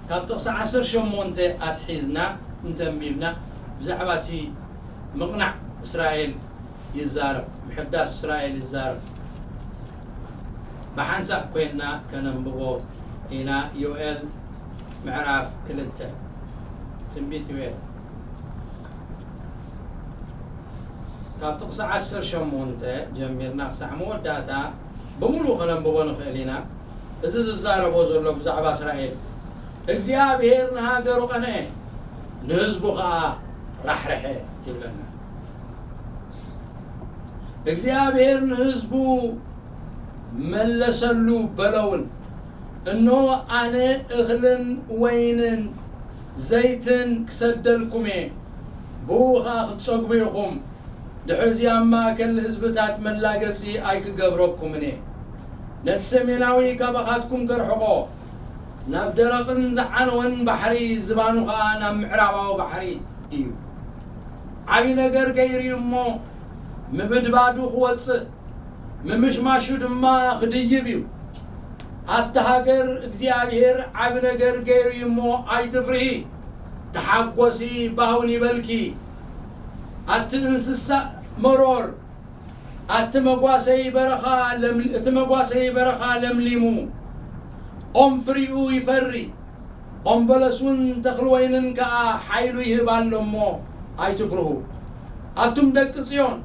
ካብ ጥቕሲ ዓሰርተ ሸሞንተ ኣትሒዝና እንተንቢብና ብዛዕባ እቲ ምቕናዕ እስራኤል ይዛረብ፣ ምሕዳስ እስራኤል ይዛረብ። ብሓንሳእ ኮይንና ከነንብቦ ኢና። ዮኤል ምዕራፍ ክልተ፣ ትንቢት ዮኤል ካብ ጥቕሲ ዓሰርተ ሸሞንተ ጀሚርና ክሳዕ መወዳእታ ብምሉእ ከነንብቦ ንኽእል ኢና። እዚ ዝዛረቦ ዘሎ ብዛዕባ እስራኤል፣ እግዚኣብሔር ንሃገሩ ቀንአ፣ ንህዝቡ ኸኣ ራሕርሐ ይብለና። እግዚኣብሔር ንህዝቡ መለሰሉ በለውን፣ እንሆ ኣነ እኽልን ወይንን ዘይትን ክሰደልኩም እየ፣ ብኡ ኸኣ ክትጸግቡ ኢኹም። ድሕርዚ ኣብ ማእከል ህዝብታት መላገጺ ኣይክገብረኩምን እየ። ነቲ ሰሜናዊ ካባኻትኩም ከርሕቖ፣ ናብ ደረቕን ዝዓነወን ባሕሪ፣ ዝባኑ ኸኣ ናብ ምዕራባዊ ባሕሪ እዩ። ዓቢ ነገር ገይሩ እዩ እሞ፣ ምብድባዱ ክወጽእ፣ ምምሽማሹ ድማ ክድይብ እዩ። ኣቲ ሃገር፣ እግዚኣብሔር ዓቢ ነገር ገይሩ እዩ እሞ ኣይትፍርሂ፣ ተሓጎሲ፣ ባህ እውን ይበልኪ። ኣቲ እንስሳ መሮር፣ ኣቲ መጓሰይ በረኻ ለም-፣ እቲ መጓሰይ በረኻ ለምሊሙ፣ ኦም ፍሪኡ ይፈሪ፣ ኦም በለስ እውን ተኽሊ ወይንን ከኣ ሓይሉ ይህብ ኣሎ እሞ ኣይትፍርሁ። ኣቱም ደቂ ጽዮን፣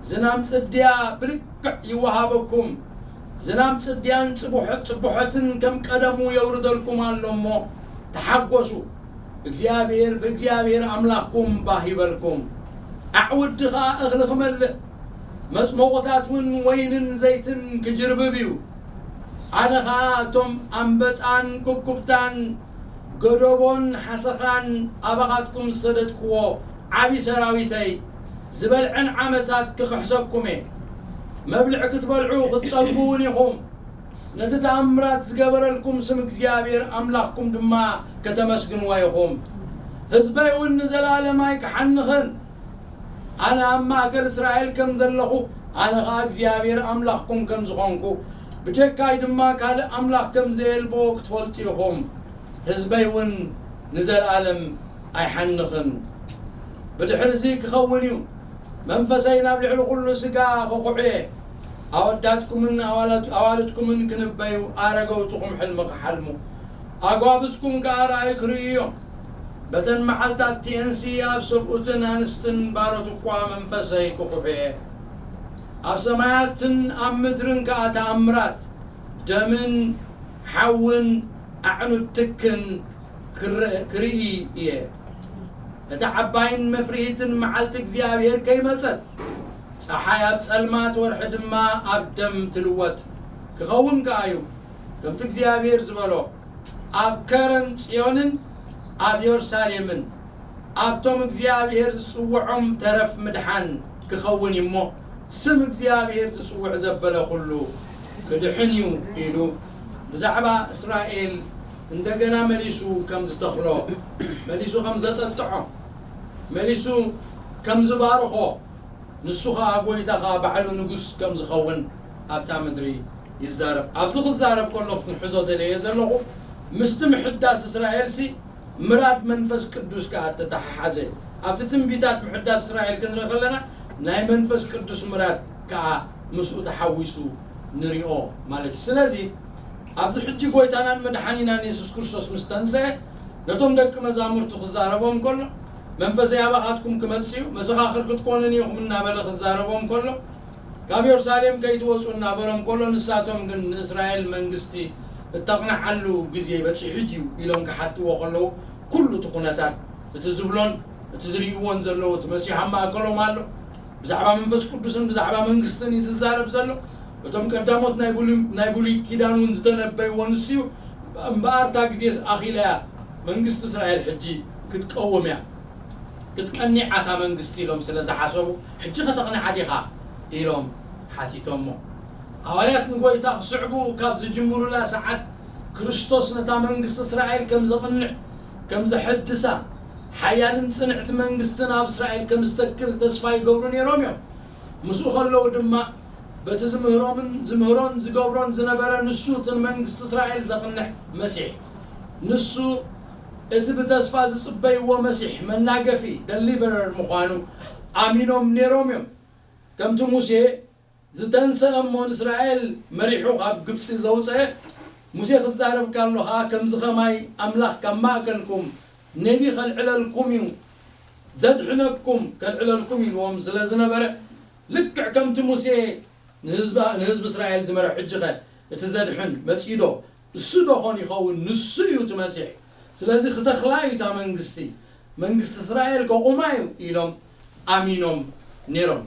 ዝናም ጽድያ ብልክዕ ይወሃበኩም፣ ዝናም ጽድያን ጽቡሐ-፣ ጽቡሐትን ከም ቀደሙ የውርደልኩም ኣሎ እሞ ተሓጎሱ። እግዚኣብሔር፣ ብእግዚኣብሔር ኣምላኽኩም ባህ ይበልኩም። ኣዕውዲ ኸኣ እኽሊ ክመልእ፣ መጽመቑታት እውን ወይንን ዘይትን ክጅርብብ እዩ። ኣነ ኸኣ እቶም ኣንበጣን ኩብኩብታን፣ ገደቦን ሓሰኻን ኣባኻትኩም ዝሰደድክዎ ዓቢ ሰራዊተይ ዝበልዐን ዓመታት ክኽሕሰኩም እየ። መብልዕ ክትበልዑ ክትጸግቡ እውን ኢኹም። ነቲ ተኣምራት ዝገበረልኩም ስም እግዚኣብሔር ኣምላኽኩም ድማ ከተመስግንዎ ኢኹም። ህዝበይ እውን ንዘለኣለም ኣይክሓንኽን። ኣነ ኣብ ማእከል እስራኤል ከም ዘለኹ፣ ኣነ ኸኣ እግዚኣብሔር ኣምላኽኩም ከም ዝኾንኩ፣ ብጀካይ ድማ ካልእ ኣምላኽ ከም ዘየልቦ ክትፈልጡ ኢኹም። ህዝበይ እውን ንዘለኣለም ኣይሓንኽን። ብድሕርዚ ክኸውን እዩ፣ መንፈሰይ ናብ ልዕሊ ኩሉ ስጋ ክኹዕ እየ። ኣወዳትኩምን ኣዋላድ-፣ ኣዋልድኩምን ክንበዩ፣ ኣረገውትኹም ሕልሚ ክሓልሙ፣ ኣጓብዝኩም ከኣ ራእይ ክርእዩ እዮም። በተን መዓልታት ቲኤንሲ ኣብ ሰብኡትን ኣንስትን ባሮት እኳ መንፈሰይ ክኹሑ እየ። ኣብ ሰማያትን ኣብ ምድርን ከኣ ተኣምራት፣ ደምን ሓውን ኣዕኑድ ትክን ክር-፣ ክርኢ እየ። እታ ዓባይን መፍርሂትን መዓልቲ እግዚኣብሔር ከይመጸት፣ ጸሓይ ኣብ ጸልማት፣ ወርሒ ድማ ኣብ ደም ትልወጥ ክኸውን ከኣ እዩ። ከምቲ እግዚኣብሔር ዝበሎ፣ ኣብ ከረን ጽዮንን ኣብ የሩሳሌምን ኣብቶም እግዚኣብሔር ዝጽውዖም ተረፍ ምድሓን ክኸውን እዩ እሞ፣ ስም እግዚኣብሔር ዝጽውዕ ዘበለ ኩሉ ክድሕን እዩ ኢሉ ብዛዕባ እስራኤል እንደገና መሊሱ ከም ዝተኽሎ፣ መሊሱ ከም ዘጠጥዖ፣ መሊሱ ከም ዝባርኾ፣ ንሱ ኸኣ ጐይታ ኸኣ ባዕሉ ንጉስ ከም ዝኸውን ኣብታ ምድሪ ይዛረብ። ኣብዚ ክዛረብ ከሎ ክንሕዞ ደለየ ዘለኹ፣ ምስቲ ምሕዳስ እስራኤልሲ ምራድ መንፈስ ቅዱስ ከኣ ተተሓሓዘ። ኣብቲ ትንቢታት ምሕዳስ እስራኤል ክንርኢ ከለና፣ ናይ መንፈስ ቅዱስ ምራድ ከኣ ምስኡ ተሓዊሱ ንሪኦ ማለት እዩ። ስለዚ ኣብዚ ሕጂ ጐይታናን መድሓኒናን የሱስ ክርስቶስ ምስ ተንስአ፣ ነቶም ደቂ መዛሙርቱ ክዛረቦም ከሎ፣ መንፈሰይ ኣባኻትኩም ክመጽእ እዩ፣ መሰኻኽር ክትኮኑኒ ኢኹም እናበለ ክዛረቦም ከሎ፣ ካብ የሩሳሌም ከይትወጹ እናበሎም ከሎ፣ ንሳቶም ግን ንእስራኤል መንግስቲ እተቕንዓሉ ግዜ በጺሑ ድዩ ኢሎም ክሓትዎ ከለዉ፣ ኩሉ እቲ ኩነታት፣ እቲ ዝብሎን እቲ ዝርእይዎን ዘለዉ፣ እቲ መሲሕ ኣብ ማእከሎም ኣሎ። ብዛዕባ መንፈስ ቅዱስን ብዛዕባ መንግስትን እዩ ዝዛረብ ዘሎ። እቶም ቀዳሞት ናይ ብሉይ፣ ናይ ብሉይ ኪዳን እውን ዝተነበይዎ ንሱ እዩ። እምበኣር እታ ግዜስ ኣኺላ እያ፣ መንግስቲ እስራኤል ሕጂ ክትቀውም እያ፣ ክትቀኒዕ እታ መንግስቲ ኢሎም ስለ ዝሓሰቡ፣ ሕጂ ከተቕንዓ ዲኻ ኢሎም ሓቲቶሞ። ሃዋርያት ንጎይታ ክስዕቡ ካብ ዝጅምሩላ ሰዓት፣ ክርስቶስ ነታ መንግስቲ እስራኤል ከም ዘቕንዕ፣ ከም ዘሐድሳ፣ ሓያልን ጽንዕቲ መንግስትን ኣብ እስራኤል ከም ዝተክል ተስፋ ይገብሩ ነይሮም እዮም። ምስኡ ከለዉ ድማ፣ በቲ ዝምህሮምን ዝምህሮን ዝገብሮን ዝነበረ ንሱ፣ እቲ ንመንግስቲ እስራኤል ዘቕንዕ መሲሕ፣ ንሱ እቲ ብተስፋ ዝጽበይዎ መሲሕ፣ መናገፊ፣ ደሊቨረር ምዃኑ ኣሚኖም ነይሮም እዮም። ከምቲ ሙሴ ዝተንሰአ እሞ ንእስራኤል መሪሑ ካብ ግብጺ ዘውጸ፣ ሙሴ ክዛረብ ከሎ ኸኣ፣ ከምዚ ኸማይ ኣምላኽ ካብ ማእከልኩም ነቢ ከልዕለልኩም እዩ፣ ዘድሕነኩም ከልዕለልኩም ኢልዎም ስለ ዝነበረ፣ ልክዕ ከምቲ ሙሴ ንህዝባ-፣ ንህዝቢ እስራኤል ዝመርሕ፣ ሕጂ ኸ እቲ ዘድሕን መጺኡ ዶ? እሱ ዶ ኾን ይኸውን? ንሱ እዩ እቲ መሲሕ። ስለዚ ክተኽላ እዩ እታ መንግስቲ፣ መንግስቲ እስራኤል ከቑማ እዩ ኢሎም ኣሚኖም ነይሮም።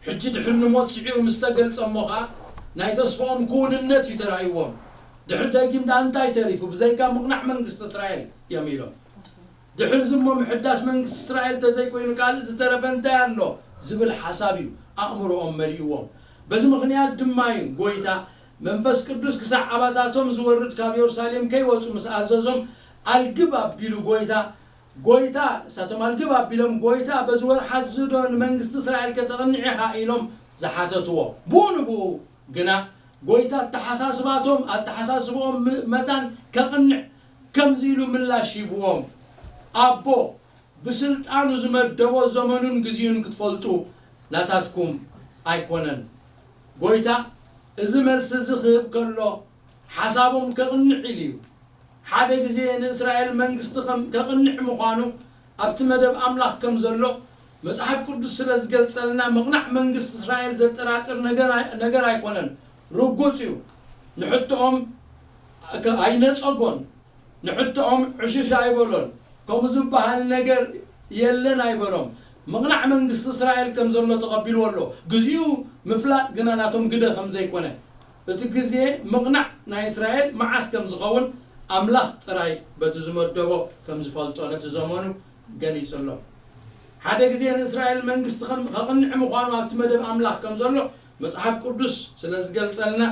ሕጂ ድሕሪ ንሞት ስዒሩ ምስ ተገልጸ እሞ ኸኣ፣ ናይ ተስፋኦም ክውንነት እዩ ተራእይዎም። ድሕሪ ደጊም ደኣ እንታይ ተሪፉ? ብዘይካ ምቕናዕ መንግስቲ እስራኤል እዮም ኢሎም። ድሕሪ እዚ እሞ ምሕዳስ መንግስቲ እስራኤል ተዘይኮይኑ ካልእ ዝተረፈ እንታይ ኣሎ? ዝብል ሓሳብ እዩ ኣእምሮኦም መሊእዎም። በዚ ምኽንያት ድማ እዩ ጎይታ መንፈስ ቅዱስ ክሳዕ ኣባታቶም ዝወርድ ካብ የሩሳሌም ከይወጹ ምስ ኣዘዞም፣ ኣልግብ ኣቢሉ ጎይታ፣ ጎይታ፣ እሳቶም ኣልግብ ኣቢሎም፣ "ጎይታ፣ በዚ ወርሓት እዚ ዶ ንመንግስቲ እስራኤል ከተቕንዕ ኢኻ?" ኢሎም ዝሓተትዎ። ብኡ ንብኡ ግና ጎይታ ኣተሓሳስባቶም፣ ኣተሓሳስብኦም ም-፣ መታን ከቕንዕ ከምዚ ኢሉ ምላሽ ሂብዎም፣ "ኣቦ ብስልጣኑ ዝመደቦ ዘመኑን ግዜኡን ክትፈልጡ ናታትኩም ኣይኮነን።" ጎይታ እዚ መልሲ እዚ ክህብ ከሎ፣ ሓሳቦም ከቕንዕ ኢሉ እዩ። ሓደ ግዜ ንእስራኤል መንግስቲ ከም፣ ከቕንዕ ምዃኑ ኣብቲ መደብ ኣምላኽ ከም ዘሎ መጽሓፍ ቅዱስ ስለ ዝገልጸልና፣ ምቕናዕ መንግስቲ እስራኤል ዘጠራጥር ነገር ኣይ-፣ ነገር ኣይኮነን። ርጉጽ እዩ። ንሕቶኦም ከ-፣ ኣይነጸጎን። ንሕቶኦም ዕሽሽ ኣይበሎን። ከምኡ ዝበሃል ነገር የለን ኣይበሎም። ምቕናዕ መንግስቲ እስራኤል ከም ዘሎ ተቐቢልዎ ኣሎ። ግዜኡ ምፍላጥ ግና ናቶም ግደ ከም ዘይኮነ፣ እቲ ግዜ ምቕናዕ ናይ እስራኤል መዓስ ከም ዝኸውን ኣምላኽ ጥራይ በቲ ዝመደቦ ከም ዝፈልጦ ነቲ ዘመኑ ገሊጹሎም። ሓደ ግዜ ንእስራኤል መንግስቲ ከም፣ ከቕንዕ ምዃኑ ኣብቲ መደብ ኣምላኽ ከም ዘሎ መጽሓፍ ቅዱስ ስለ ዝገልጸልና፣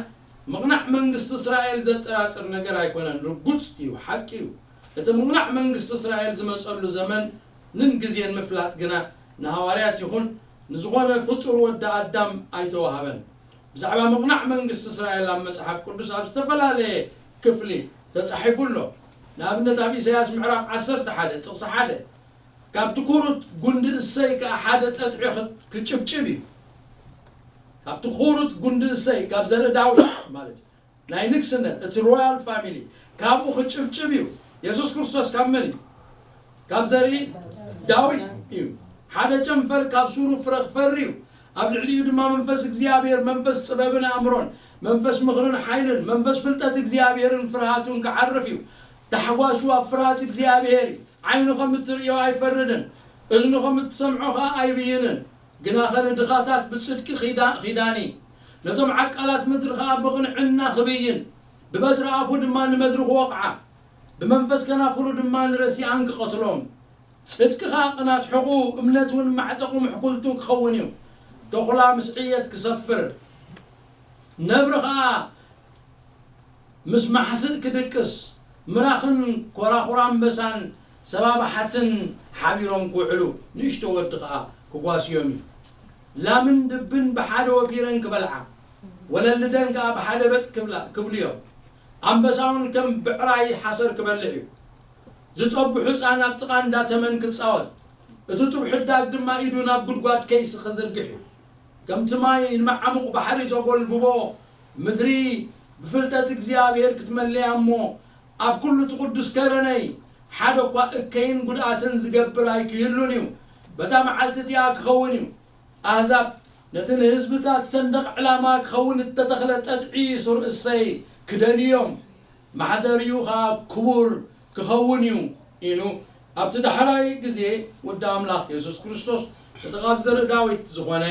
ምቕናዕ መንግስቲ እስራኤል ዘጠራጥር ነገር ኣይኮነን። ርጉጽ እዩ፣ ሓቂ እዩ። እቲ ምቕናዕ መንግስቲ እስራኤል ዝመጸሉ ዘመንን ግዜን ምፍላጥ ግና ንሃዋርያት ይኹን ንዝኾነ ፍጡር ወዲ ኣዳም ኣይተዋህበን። ብዛዕባ ምቕናዕ መንግስቲ እስራኤል ኣብ መጽሓፍ ቅዱስ ኣብ ዝተፈላለየ ክፍሊ ተጻሒፉ ኣሎ። ንኣብነት ኣብ ኢሳያስ ምዕራፍ ዓሰርተ ሓደ ጥቕሲ ሓደ፣ "ካብቲ ኩሩት ጉንዲ እሰይ ከኣ ሓደ ጠጥዒ ክጭብጭብ እዩ። ካብቲ ኩሩት ጉንዲ እሰይ፣ ካብ ዘርኢ ዳዊት ማለት እዩ፣ ናይ ንግስነት፣ እቲ ሮያል ፋሚሊ፣ ካብኡ ክጭብጭብ እዩ።" የሱስ ክርስቶስ ካብ መን እዩ? ካብ ዘርኢ ዳዊት እዩ። ሓደ ጨንፈር ካብ ሱሩ ፍረ ክፈሪ እዩ። ኣብ ልዕሊኡ ድማ መንፈስ እግዚኣብሔር፣ መንፈስ ጥበብን ኣእምሮን፣ መንፈስ ምኽርን ሓይልን፣ መንፈስ ፍልጠት እግዚኣብሔርን ፍርሃቱን ክዓርፍ እዩ። ታሕጓሱ ኣብ ፍርሃት እግዚኣብሔር እዩ። ዓይኑ ከም እትርእዮ ኣይፈርድን፣ እዝኑ ከም እትሰምዖ ኸኣ ኣይብይንን። ግናኸ ንድኻታት ብጽድቂ ኺዳ- ኺዳኒ፣ ነቶም ዓቃላት ምድሪ ኸኣ ብቕንዕና ኽብይን፣ ብበትሪ ኣፉ ድማ ንመድሪ ክወቕዓ፣ ብመንፈስ ከናፍሩ ድማ ንረሲኣን ክቐትሎም። ጽድቂ ኸኣ ቅናት ሕቑ፣ እምነት እውን ማዕጠቑ ምሕኩልቱ ክኸውን እዩ። ተኹላ ምስ ዕየት ክሰፍር፣ ነብሪ ኸኣ ምስ ማሕስእ ክድቅስ፣ ምራኽን ኮራኹራ ኣንበሳን ሰባባሓትን ሓቢሮም ክውዕሉ፣ ንእሽቶ ወዲ ኸኣ ክጓስዮም እዩ። ላምን ድብን ብሓደ ወፊረን ክበልዓ፣ ወለልደን ከኣ ብሓደ በጥ ክብላ- ክብሉ እዮም። ኣንበሳውን ከም ብዕራይ ሓሰር ክበልዕ እዩ። ዝጠቡ ሕፃን ኣብ ጥቓ እንዳ ተመን ክጻወት፣ እቲ ጡብ ሕዳግ ድማ ኢዱ ናብ ጉድጓድ ከይሲ ክዝርግሕ እዩ። ከምቲ ማይ ንመዓሙቕ ባሕሪ ዘጎልብቦ፣ ምድሪ ብፍልጠት እግዚኣብሔር ክትመልያ እሞ፣ ኣብ ኩሉ እቲ ቅዱስ ከረነይ ሓደ እኳ እከይን ጉድኣትን ዝገብር ኣይክህሉን እዩ። በታ መዓልቲ እቲኣ ክኸውን እዩ። ኣህዛብ ነቲ ንህዝብታት ሰንደቕ ዕላማ ክኸውን እተተኽለ ጠጥዒ ሱር እሰይ ክደልዮም፣ ማሕደሪኡ ኸኣ ክቡር ክኸውን እዩ ኢሉ፣ ኣብቲ ዳሕራይ ግዜ ወዲ ኣምላኽ የሱስ ክርስቶስ ነቲ ካብ ዘርኢ ዳዊት ዝኾነ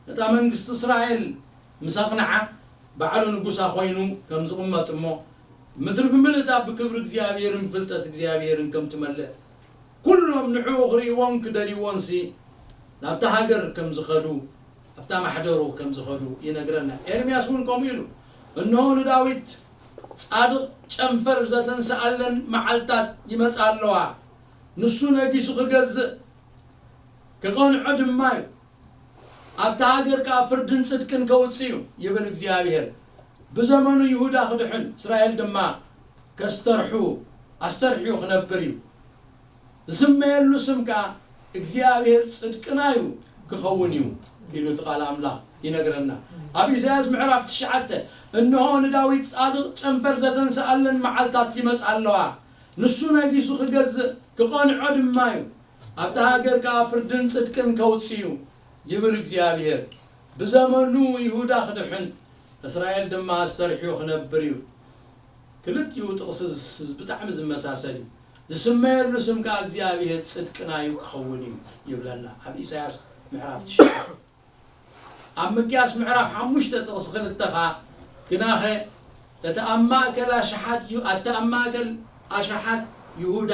ነታ መንግስቲ እስራኤል ምስ ኣቕንዓ፣ ባዕሉ ንጉሳ ኮይኑ ከም ዝቕመጥ እሞ፣ ምድሪ ብምልእታ ብክብሪ እግዚኣብሔርን ፍልጠት እግዚኣብሔርን ከም ትመልእ፣ ኩሎም ንዕኡ ክርእይዎን ክደልይዎንሲ ናብታ ሃገር ከም ዝኸዱ፣ ኣብታ ማሕደሩ ከም ዝኸዱ ይነግረና። ኤርምያስ እውን ከምኡ ኢሉ፣ እንሆ ንዳዊት ጻድቕ ጨንፈር ዘተንስኣለን መዓልታት ይመጻ ኣለዋ፣ ንሱ ነጊሱ ክገዝእ ክቐንዖ ድማ እዩ፣ ኣብታ ሃገር ከኣ ፍርድን ጽድቅን ከውጽእ እዩ ይብል እግዚኣብሔር። ብዘመኑ ይሁዳ ክድሕን፣ እስራኤል ድማ ከስተርሑ ኣስተርሕዩ ክነብር እዩ። ዝስመየሉ ስም ከኣ እግዚኣብሔር ጽድቅና እዩ ክኸውን እዩ ኢሉ እቲ ቃል ኣምላኽ ይነግረና። ኣብ ኢሳያስ ምዕራፍ ትሽዓተ፣ እንሆ ንዳዊት ጻድቕ ጨንፈር ዘተንስኣለን መዓልታት ይመጻ ኣለዋ፣ ንሱ ነጊሱ ክገዝእ ክቐንዖ ድማ እዩ፣ ኣብታ ሃገር ከኣ ፍርድን ጽድቅን ከውጽእ እዩ ይብል እግዚኣብሔር። ብዘመኑ ይሁዳ ክድሕን፣ እስራኤል ድማ ኣስተርሕዩ ክነብር እዩ። ክልቲኡ ጥቕሲ ዝስ- ብጣዕሚ ዝመሳሰል እዩ። ዝስመየሉ ስም ከኣ እግዚኣብሔር ጽድቅና እዩ ክኸውን እዩ ይብለና ኣብ ኢሳያስ ምዕራፍ ትሽዓተ። ኣብ ምቅያስ ምዕራፍ ሓሙሽተ ጥቕሲ ክልተ ኸኣ፣ ግናኸ እቲ ኣብ ማእከል ኣሽሓት ዩ- ኣቲ ኣብ ማእከል ኣሽሓት ይሁዳ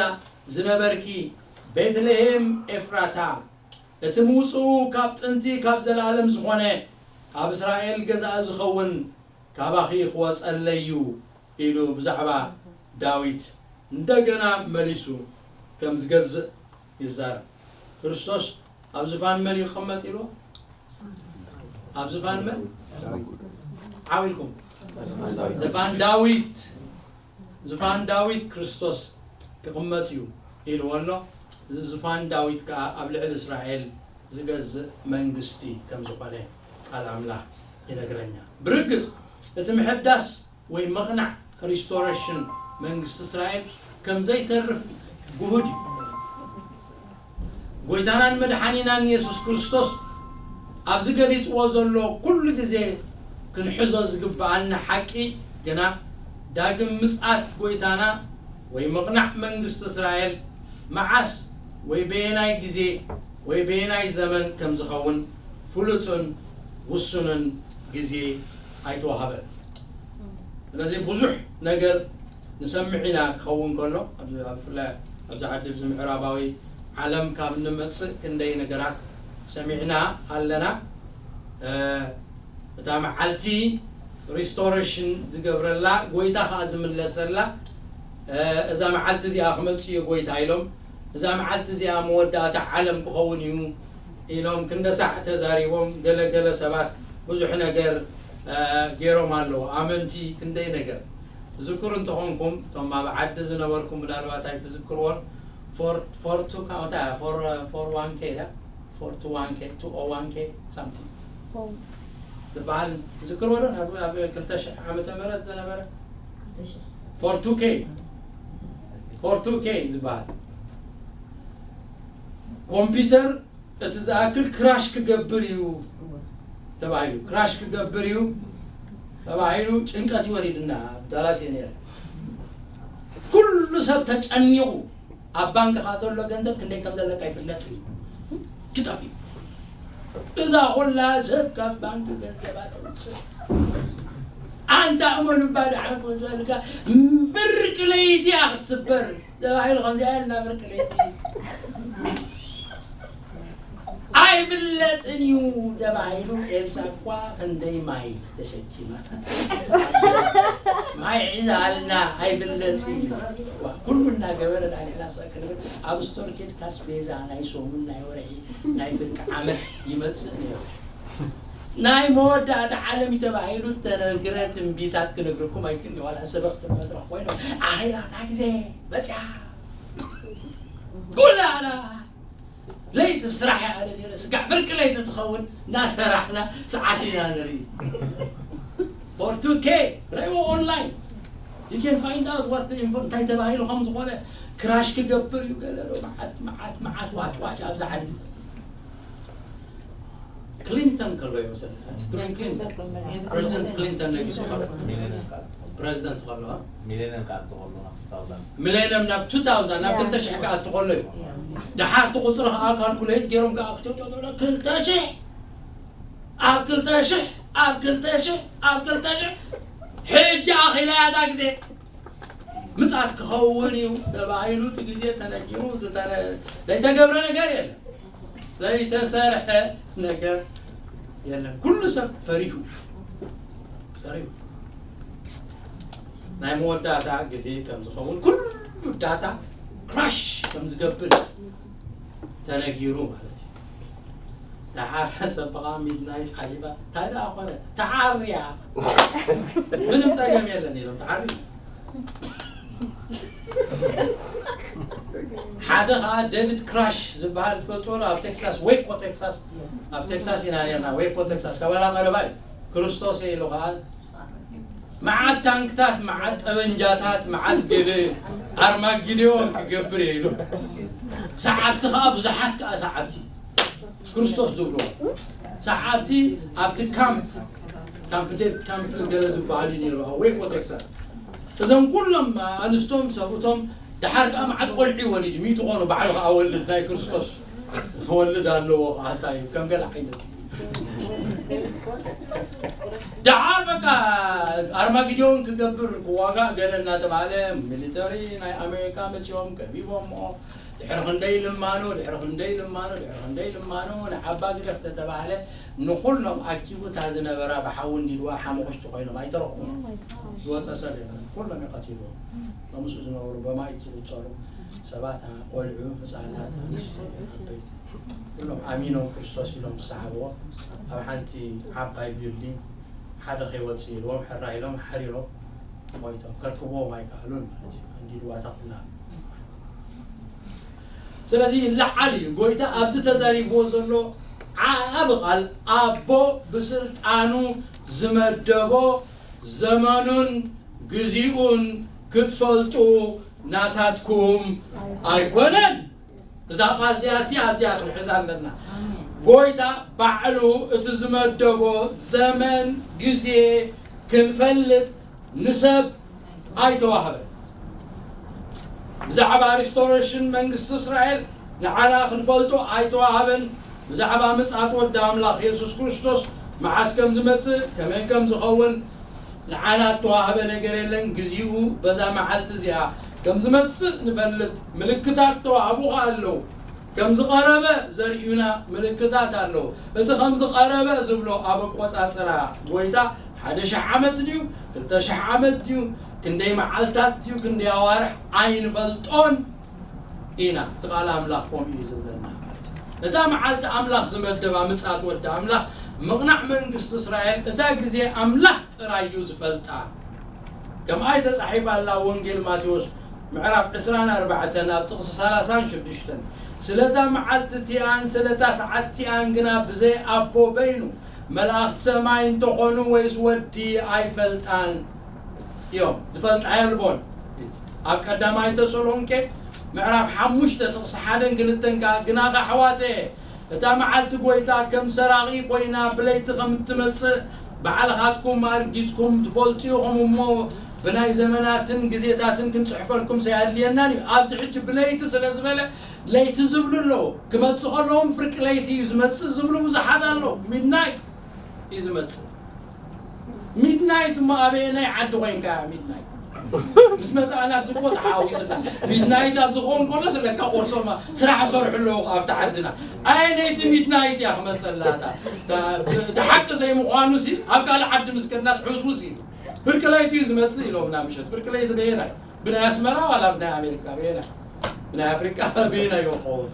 ዝነበርኪ ቤትልሄም ኤፍራታ፣ እቲ ምውጽኡ ካብ ጥንቲ ካብ ዘለኣለም ዝኾነ፣ ኣብ እስራኤል ገዛኢ ዝኸውን ካባኺ ክወጸለይ እዩ ኢሉ ብዛዕባ ዳዊት እንደገና መሊሱ ከም ዝገዝእ ይዛረብ። ክርስቶስ ኣብ ዝፋን መን ይቕመጥ ኢልዎ? ኣብ ዝፋን መን? ዓው ኢልኩም። ዝፋን ዳዊት፣ ዝፋን ዳዊት ክርስቶስ ክቕመጥ እዩ ኢልዎ ኣሎ። እዚ ዝፋን ዳዊት ከኣ ኣብ ልዕሊ እስራኤል ዝገዝእ መንግስቲ ከም ዝኾነ ቃል ኣምላኽ ይነግረና። ብርግጽ እቲ ምሕዳስ ወይ ምቕናዕ፣ ሪስቶሬሽን፣ መንግስቲ እስራኤል ከም ዘይተርፍ ግሁድ እዩ። ጎይታናን መድሓኒናን የሱስ ክርስቶስ ኣብዚ ገሊጽዎ ዘሎ ኩሉ ግዜ ክንሕዞ ዝግብኣና ሓቂ ግና፣ ዳግም ምጽኣት ጎይታና ወይ ምቕናዕ መንግስቲ እስራኤል መዓስ ወይ በየናይ ግዜ ወይ በየናይ ዘመን ከም ዝኸውን ፍሉጥን ውሱንን ግዜ ኣይተዋህበን። ስለዚ ብዙሕ ነገር ንሰምዕ ኢና ክኸውን ከሎ፣ ኣብ- ኣብ- ብፍላይ ኣብዚ ዓዲ፣ ኣብዚ ምዕራባዊ ዓለም ካብ እንመጽእ ክንደይ ነገራት ሰሚዕና ኣለና። እ፣ እታ መዓልቲ ሪስቶሬሽን ዝገብረላ፣ ጎይታ ኸኣ ዝምለሰላ፣ እ፣ እዛ መዓልቲ እዚኣ ክመጽእ እዩ ጎይታ ኢሎም፣ እዛ መዓልቲ እዚኣ መወዳእታ ዓለም ክኸውን እዩ ኢሎም ክንደሳዕ ተዛሪቦም፣ ገለ ገለ ሰባት ብዙሕ ነገር፣ እ፣ ገይሮም ኣለዉ። ኣመንቲ ክንደይ ነገር ትዝክሩ እንተኾንኩም፣ እቶም ኣብ ዓዲ ዝነበርኩም ምናልባት ኣይትዝክርዎን፣ ፎር- ፎር ቱ ካ- እንታይ እያ? ፎር- ፎር ዋን ኬ እያ? ፎር ቱ ዋን ኬ፣ ቱ ኦ ዋን ኬ ሳምቲንግ ዝበሃል ትዝክርዎ ዶ? ኣብ- ኣብ ክልተ ሽሕ ዓመተ ምህረት ዝነበረ ፎር ቱ ኬ፣ ፎር ቱ ኬ ዝበሃል። ኮምፒውተር እቲ ዝኣክል ክራሽ ክገብር እዩ ተባሂሉ፣ ክራሽ ክገብር እዩ ተባሂሉ ጭንቀት ይወሪድና ኣብ ዳላስ እየ ነይረ። ኩሉ ሰብ ተጨኒቑ፣ ኣብ ባንክኻ ዘሎ ገንዘብ ክንደይ ከም ዘለካ ይፍለጥ እዩ፣ ክጠፍ እዩ። እዛ ኩላ ሰብ ካብ ባንክ ገንዘባ ተውፅእ፣ ኣንታ እመኑ እባ ደሓን ክወፅኣልካ፣ ፍርቂ ለይቲ እያ ክትስበር ተባሂሉ፣ ከምዚኣ ኢልና ፍርቂ ለይቲ ኣይፍለጥን እዩ ተባሂሉ። ኤልሳ እኳ ክንደይ ማይ ዝተሸኪማ፣ ማይ ሒዛ ኣልና፣ ኣይፍለጥን እዩ። ዋ፣ ኩሉ እናገበረ ዳንኤላ ሰክር ኣብ ስቶር ኬድካ ኣስቤዛ ናይ ሰሙን ናይ ወርሒ ናይ ፍርቂ ዓመት ይመጽእ ነይሩ። ናይ መወዳእታ ዓለም እዩ ተባሂሉ ተነግረ ትንቢታት ክነግረኩም ኣይክእል። ዋላ ሰበኽቲ መድረኽ ኮይኖም ኣኼላታ ግዜ መጽያ ኩላና ለይቲ ስራሕ እየ ኣነ ነይረ። ስጋዕ ፍርቂ ለይቲ ትኸውን እናሰራሕና ሰዓት ኢና ንርኢ። For two K ረእዎ online you can find out what the info እንታይ ተባሂሉ ከም ዝኾነ ክራሽ ክገብር እዩ ገለ ዶ መዓት መዓት መዓት ዋጭ ዋጭ ኣብዚ ዓዲ። ክሊንተን ከሎ ይመስለኒ፣ ዱሪን ክሊንተን፣ ፕሬዚደንት ክሊንተን ነጊሱ ከሎ፣ ፕሬዚደንት ከሎ ሚሌኒየም ክኣቱ ከሎ ናብ two thousand ሚሌኒየም ናብ two thousand ናብ ክልተ ሽሕ ክኣቱ ከሎ እዩ። ደሓር እቲ ቁፅሪ ከዓ ካልኩሌት ገይሮም ከዓ ክልተ ሽሕ ኣብ ክልተ ሽሕ ኣብ ክልተ ሽሕ ኣብ ክልተ ሽሕ ሕጂ ኣኺላ እያ እታ ግዜ። ምጽኣት ክኸውን እዩ ተባሂሉ እቲ ግዜ ተነጊሩ ዝተነ ዘይተገብረ ነገር የለን። ዘይተሰርሐ ነገር የለን። ኩሉ ሰብ ፈሪሁ ፈሪሁ ናይ መወዳእታ ግዜ ከም ዝኸውን ኩሉ ዳታ ክራሽ ከም ዝገብር ተነጊሩ ማለት እዩ። ደሓር ጸበቓ ሚድናይት ሓሊፋ እንታይ ደኣ ኾነ ተዓርያ ምንም ጸገም የለን ኢሎም ተዓርዩ። ሓደ ከዓ ዴቪድ ክራሽ ዝበሃል ትፈልጥዎ ዶ? ኣብ ቴክሳስ ዌኮ ቴክሳስ ኣብ ቴክሳስ ኢና ነርና። ዌኮ ቴክሳስ ካባና ቀረባ እዩ። ክርስቶስ ኢሉ ከዓ መዓት ታንክታት መዓት ጠበንጃታት መዓት ገለ ኣርማጊድዮን ክገብር እየ ኢሉ። ሰዓብቲ ከዓ ብዙሓት ከዓ ሰዓብቲ ክርስቶስ ዝብልዎ ሰዓብቲ ኣብቲ ካምፕ ካምፕ ዴቪድ ካምፕ ገለ ዝበሃሉ ነይሩ ኣብ ዌኮ ቴክሳስ። እዞም ኩሎም ኣንስቶም ሰብኡቶም ደሓር ከዓ መዓት ቆልዑ ወሊድ ሚእቲ ኮኑ ባዕሉ ከዓ ወልድ ናይ ክርስቶስ ክወልድ ኣለዎ ኣታ እዩ ከም ገለ ዓይነት ደሓር በቃ ኣርማጊዶን ክገብር ክዋጋእ ገለ እናተባሃለ ሚሊተሪ ናይ ኣሜሪካ መፂኦም ከቢቦሞ ድሕሪ ክንደይ ልማኖ ድሕሪ ክንደይ ልማኖ ድሕሪ ክንደይ ልማኖ ንዓባ ግደፍ ተተባህለ ንኩሎም ኣኪቡ እታ ዝነበራ ብሓዊ እንዲልዋ ሓሙኽሽቲ ኮይኖም ኣይተረኽቡን ዝወፀ ሰብ የለን ኩሎም ይቐትልዎም በምስኡ ዝነበሩ በማይት ዝቁፀሩ ሰባት ቆልዑ ህፃናት ኣንሽቲ ዓበይቲ ኩሎም ኣሚኖም ክርስቶስ ኢሎም ዝሰሓብዎ ኣብ ሓንቲ ዓባይ ቢልዲንግ ሓደ ከይወፅእ ኢልዎም ሕራ ኢሎም ሓሪሮም ሞይቶም ከርክብዎም ኣይከኣሉን ማለት እዩ እንዲልዋ እታ ኩላ ስለዚ ይለዓል እዩ ጎይታ ኣብዚ ተዛሪብዎ ዘሎ ዓብ ቃል ኣቦ ብስልጣኑ ዝመደቦ ዘመኑን ግዚኡን ክትፈልጡ ናታትኩም ኣይኮነን እዛ ቃል እዚኣ ሲ ኣብዚኣ ክንሕዛ ኣለና ጎይታ ባዕሉ እቲ ዝመደቦ ዘመን ግዜ ክንፈልጥ ንሰብ ኣይተዋህበን ብዛዕባ ሪስቶሬሽን መንግስቲ እስራኤል ንዓና ክንፈልጦ ኣይተዋህበን ብዛዕባ ምፅኣት ወዲ ኣምላኽ የሱስ ክርስቶስ መዓስ ከም ዝመፅእ ከመይ ከም ዝኸውን ንዓና እተዋህበ ነገር የለን ግዚኡ በዛ መዓልቲ እዚኣ ከም ዝመፅእ ንፈልጥ ምልክታት ተዋህቡ ኣለዉ ከም ዝቐረበ ዘርእዩና ምልክታት ኣለዉ እቲ ከም ዝቐረበ ዝብሎ ኣብ ኣቆፃፅራ ጎይታ ሓደ ሸሕ ዓመት ድዩ ክልተ ሸሕ ዓመት ድዩ ክንደይ መዓልታት ድዩ ክንደይ ኣዋርሕ ኣይንፈልጦን ኢና እቲ ቃል ኣምላኽ ከምኡ እዩ ዝብለና ማለት እዩ እታ መዓልቲ ኣምላኽ ዝመደባ ምጽኣት ወዲ ኣምላኽ ምቕናዕ መንግስቲ እስራኤል እታ ግዜ ኣምላኽ ጥራይ እዩ ዝፈልጣ ከምኣ ተጻሒፋ ኣላ ወንጌል ማቴዎስ ምዕራፍ ዕስራን ኣርባዕተን ኣብ ጥቕሲ ሰላሳን ሽዱሽተን ስለታ መዓልቲ እቲኣን ስለታ ሰዓት እቲኣን ግና ብዘይ ኣቦ በይኑ መላእኽቲ ሰማይ እንተኾኑ ወይስ ወዲ ኣይፈልጣን እዮም ዝፈልጣ የልቦን ኣብ ቀዳማይ ተሰሎንቄ ምዕራፍ ሓሙሽተ ጥቕሲ ሓደን ክልተን ከኣ፣ ግናኸ ኣሕዋተ፣ እታ መዓልቲ ጐይታ ከም ሰራቒ ኰይና ብለይቲ ከም እትመጽእ ባዕልኻትኩም ኣርጊጽኩም ትፈልጡ ኢኹም እሞ፣ ብናይ ዘመናትን ግዜታትን ክንጽሕፈልኩምስ ኣየድልየናን እዩ። ኣብዚ ሕጂ ብለይቲ ስለ ዝበለ፣ ለይቲ ዝብሉ ኣለዉ። ክመጽእ ከለዉን ፍርቂ ለይቲ እዩ ዝመጽእ ዝብሉ ብዙሓት ኣለዉ። ሚድናይት እዩ ዝመጽእ። ሚድናይት እሞ ኣበየናይ ዓዲ ኮይንካ ሚድናይት? ምስ መጻእና ኣብዚ እኮ ተሓዊስና። ሚድናይት ኣብ ዝኸውን ከሎ ስለካ ቆርሶማ ስራሕ ሰርሑ ኣለዉ ኣብቲ ዓድና። ኣየነይቲ ሚድናይት እያ ክመጸላታ? እታ ሓቂ ዘይምዃኑ ሲ ኣብ ካልእ ዓዲ ምስ ከድናስ ሕስውስ እዩ። ፍርቂ ለይቲ እዩ ዝመጽእ ኢሎምና ምሸት። ፍርቂ ለይቲ በየናይ? ብናይ ኣስመራ ዋላ ብናይ ኣሜሪካ በየናይ? ብናይ ኣፍሪቃ በየናይ ይኸውን?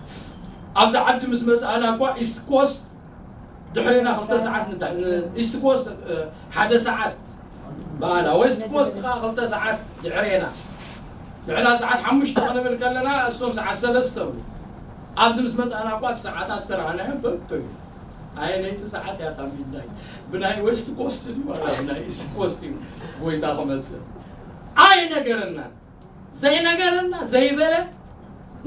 ኣብዚ ዓዲ ምስ መጻእና እኳ ኢስት ኮስት ድሕሬና ክልተ ሰዓት ንታ-፣ ን-፣ ኢስት ኮስት፣ እ፣ ሓደ ሰዓት ብኣና፣ ዌስት ኮስት ከዓ ክልተ ሰዓት ድሕሬና። ንሕና ሰዓት ሓሙሽተ ክንብል ከለና እሶም ሰዓት ሰለስተ ብሉ። ኣብዚ ምስ መጻእና እኳ እቲ ሰዓታት ተረኣናዮ በብ እዩ። ኣየነይቲ ሰዓት እያ እታ ሚድናይት? ብናይ ዌስት ኮስት ድዩ ዋላ ብናይ ኢስት ኮስት እዩ ጎይታ ክመጽእ? ኣይነገረናን። ዘይነገረና ዘይበለ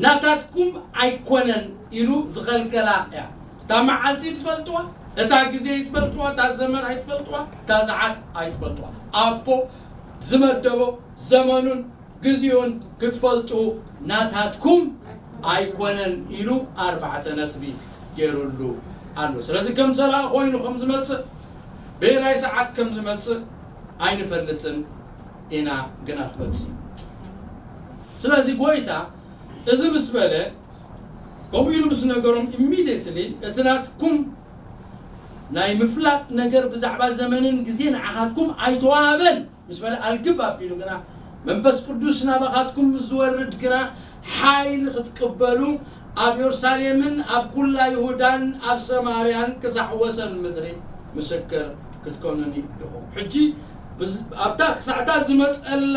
ናታትኩም ኣይኮነን ኢሉ ዝኸልከላ እያ። እታ መዓልቲ ትፈልጥዋ፣ እታ ግዜ ይትፈልጥዋ፣ እታ ዘመን ኣይትፈልጥዋ፣ እታ ሰዓት ኣይትፈልጥዋ። ኣቦ ዝመደቦ ዘመኑን ግዜኡን ክትፈልጡ ናታትኩም ኣይኮነን ኢሉ ኣርባዕተ ነጥቢ ገይሩሉ ኣሎ። ስለዚ ከም ሰራቒ ኮይኑ ከም ዝመጽእ፣ በየናይ ሰዓት ከም ዝመጽእ ኣይንፈልጥን ኢና፣ ግና ክመጽእ እዩ። ስለዚ ጎይታ እዚ ምስ በለ፣ ከምኡ ኢሉ ምስ ነገሮም፣ ኢሚድየትሊ እቲ ናትኩም ናይ ምፍላጥ ነገር ብዛዕባ ዘመንን ግዜ ንዓኻትኩም ኣይተዋህበን ምስ በለ፣ ኣልግብ ኣቢሉ ግና፣ መንፈስ ቅዱስ ናባኻትኩም ምስ ዝወርድ ግና ሓይሊ ክትቅበሉ፣ ኣብ የሩሳሌምን ኣብ ኩላ ይሁዳን ኣብ ሰማርያን ክሳዕ ወሰን ምድሪ ምስክር ክትኮኑኒ ኢኹም። ሕጂ ብዝ-፣ ኣብታ ክሳዕታ ዝመጸላ፣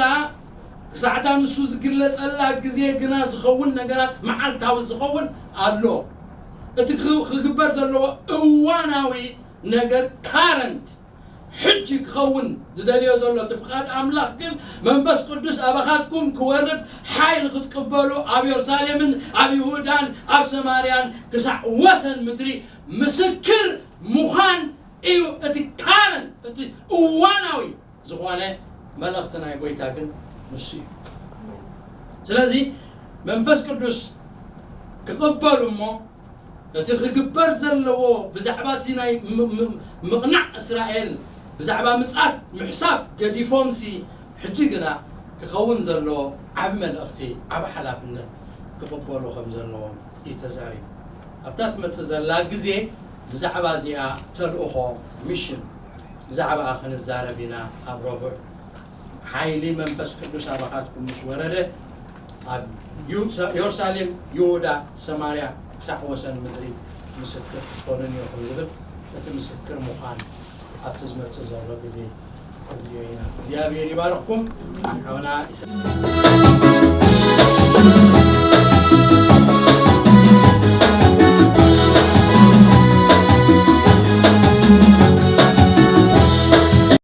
ክሳዕታ ንሱ ዝግለጸላ ግዜ ግና ዝኸውን ነገራት መዓልታዊ ዝኸውን ኣሎ። እቲ ክግ-፣ ክግበር ዘለዎ እዋናዊ ነገር፣ ካረንት፣ ሕጂ ክኸውን ዝደልዮ ዘሎ እቲ ፍቓድ ኣምላኽ ግን፣ መንፈስ ቅዱስ ኣባኻትኩም ክወርድ፣ ሓይሊ ክትቅበሉ፣ ኣብ የሩሳሌምን ኣብ ይሁዳን ኣብ ሰማርያን ክሳዕ ወሰን ምድሪ ምስክር ምዃን እዩ። እቲ ካረንት፣ እቲ እዋናዊ ዝኾነ መልእኽቲ ናይ ጎይታ ግን ንሱ እዩ። ስለዚ መንፈስ ቅዱስ ክቕበሉ እሞ፣ እቲ ክግበር ዘለዎ ብዛዕባ እቲ ናይ ም-፣ ም-፣ ምቕናዕ እስራኤል፣ ብዛዕባ ምጽኣት ምሕሳብ ገዲፎምሲ፣ ሕጂ ግና ክኸውን ዘለዎ ዓቢ መልእኽቲ፣ ዓቢ ሓላፍነት ክቕበሉ ከም ዘለዎም እዩ ተዛሪቡ። ኣብታ ትመጽእ ዘላ ግዜ ብዛዕባ እዚኣ ተልእኾ፣ ሚሽን፣ ብዛዕባኣ ክንዛረብ ኢና ኣብ ረቡዕ። ሓይሊ መንፈስ ቅዱስ ኣባኻትኩም ምስ ወረደ፣ ኣብ ዩ-፣ የሩሳሌም፣ ይሁዳ፣ ሰማርያ፣ ክሳዕ ወሰን ምድሪ ምስክር ክትኮኑኒ ኢኹም ዝብል፣ እቲ ምስክር ምዃን ኣብቲ ዝመጽእ ዘሎ ግዜ ክንርእዮ ኢና። እግዚኣብሔር ይባርኽኩም። ሓውና ኢሳ-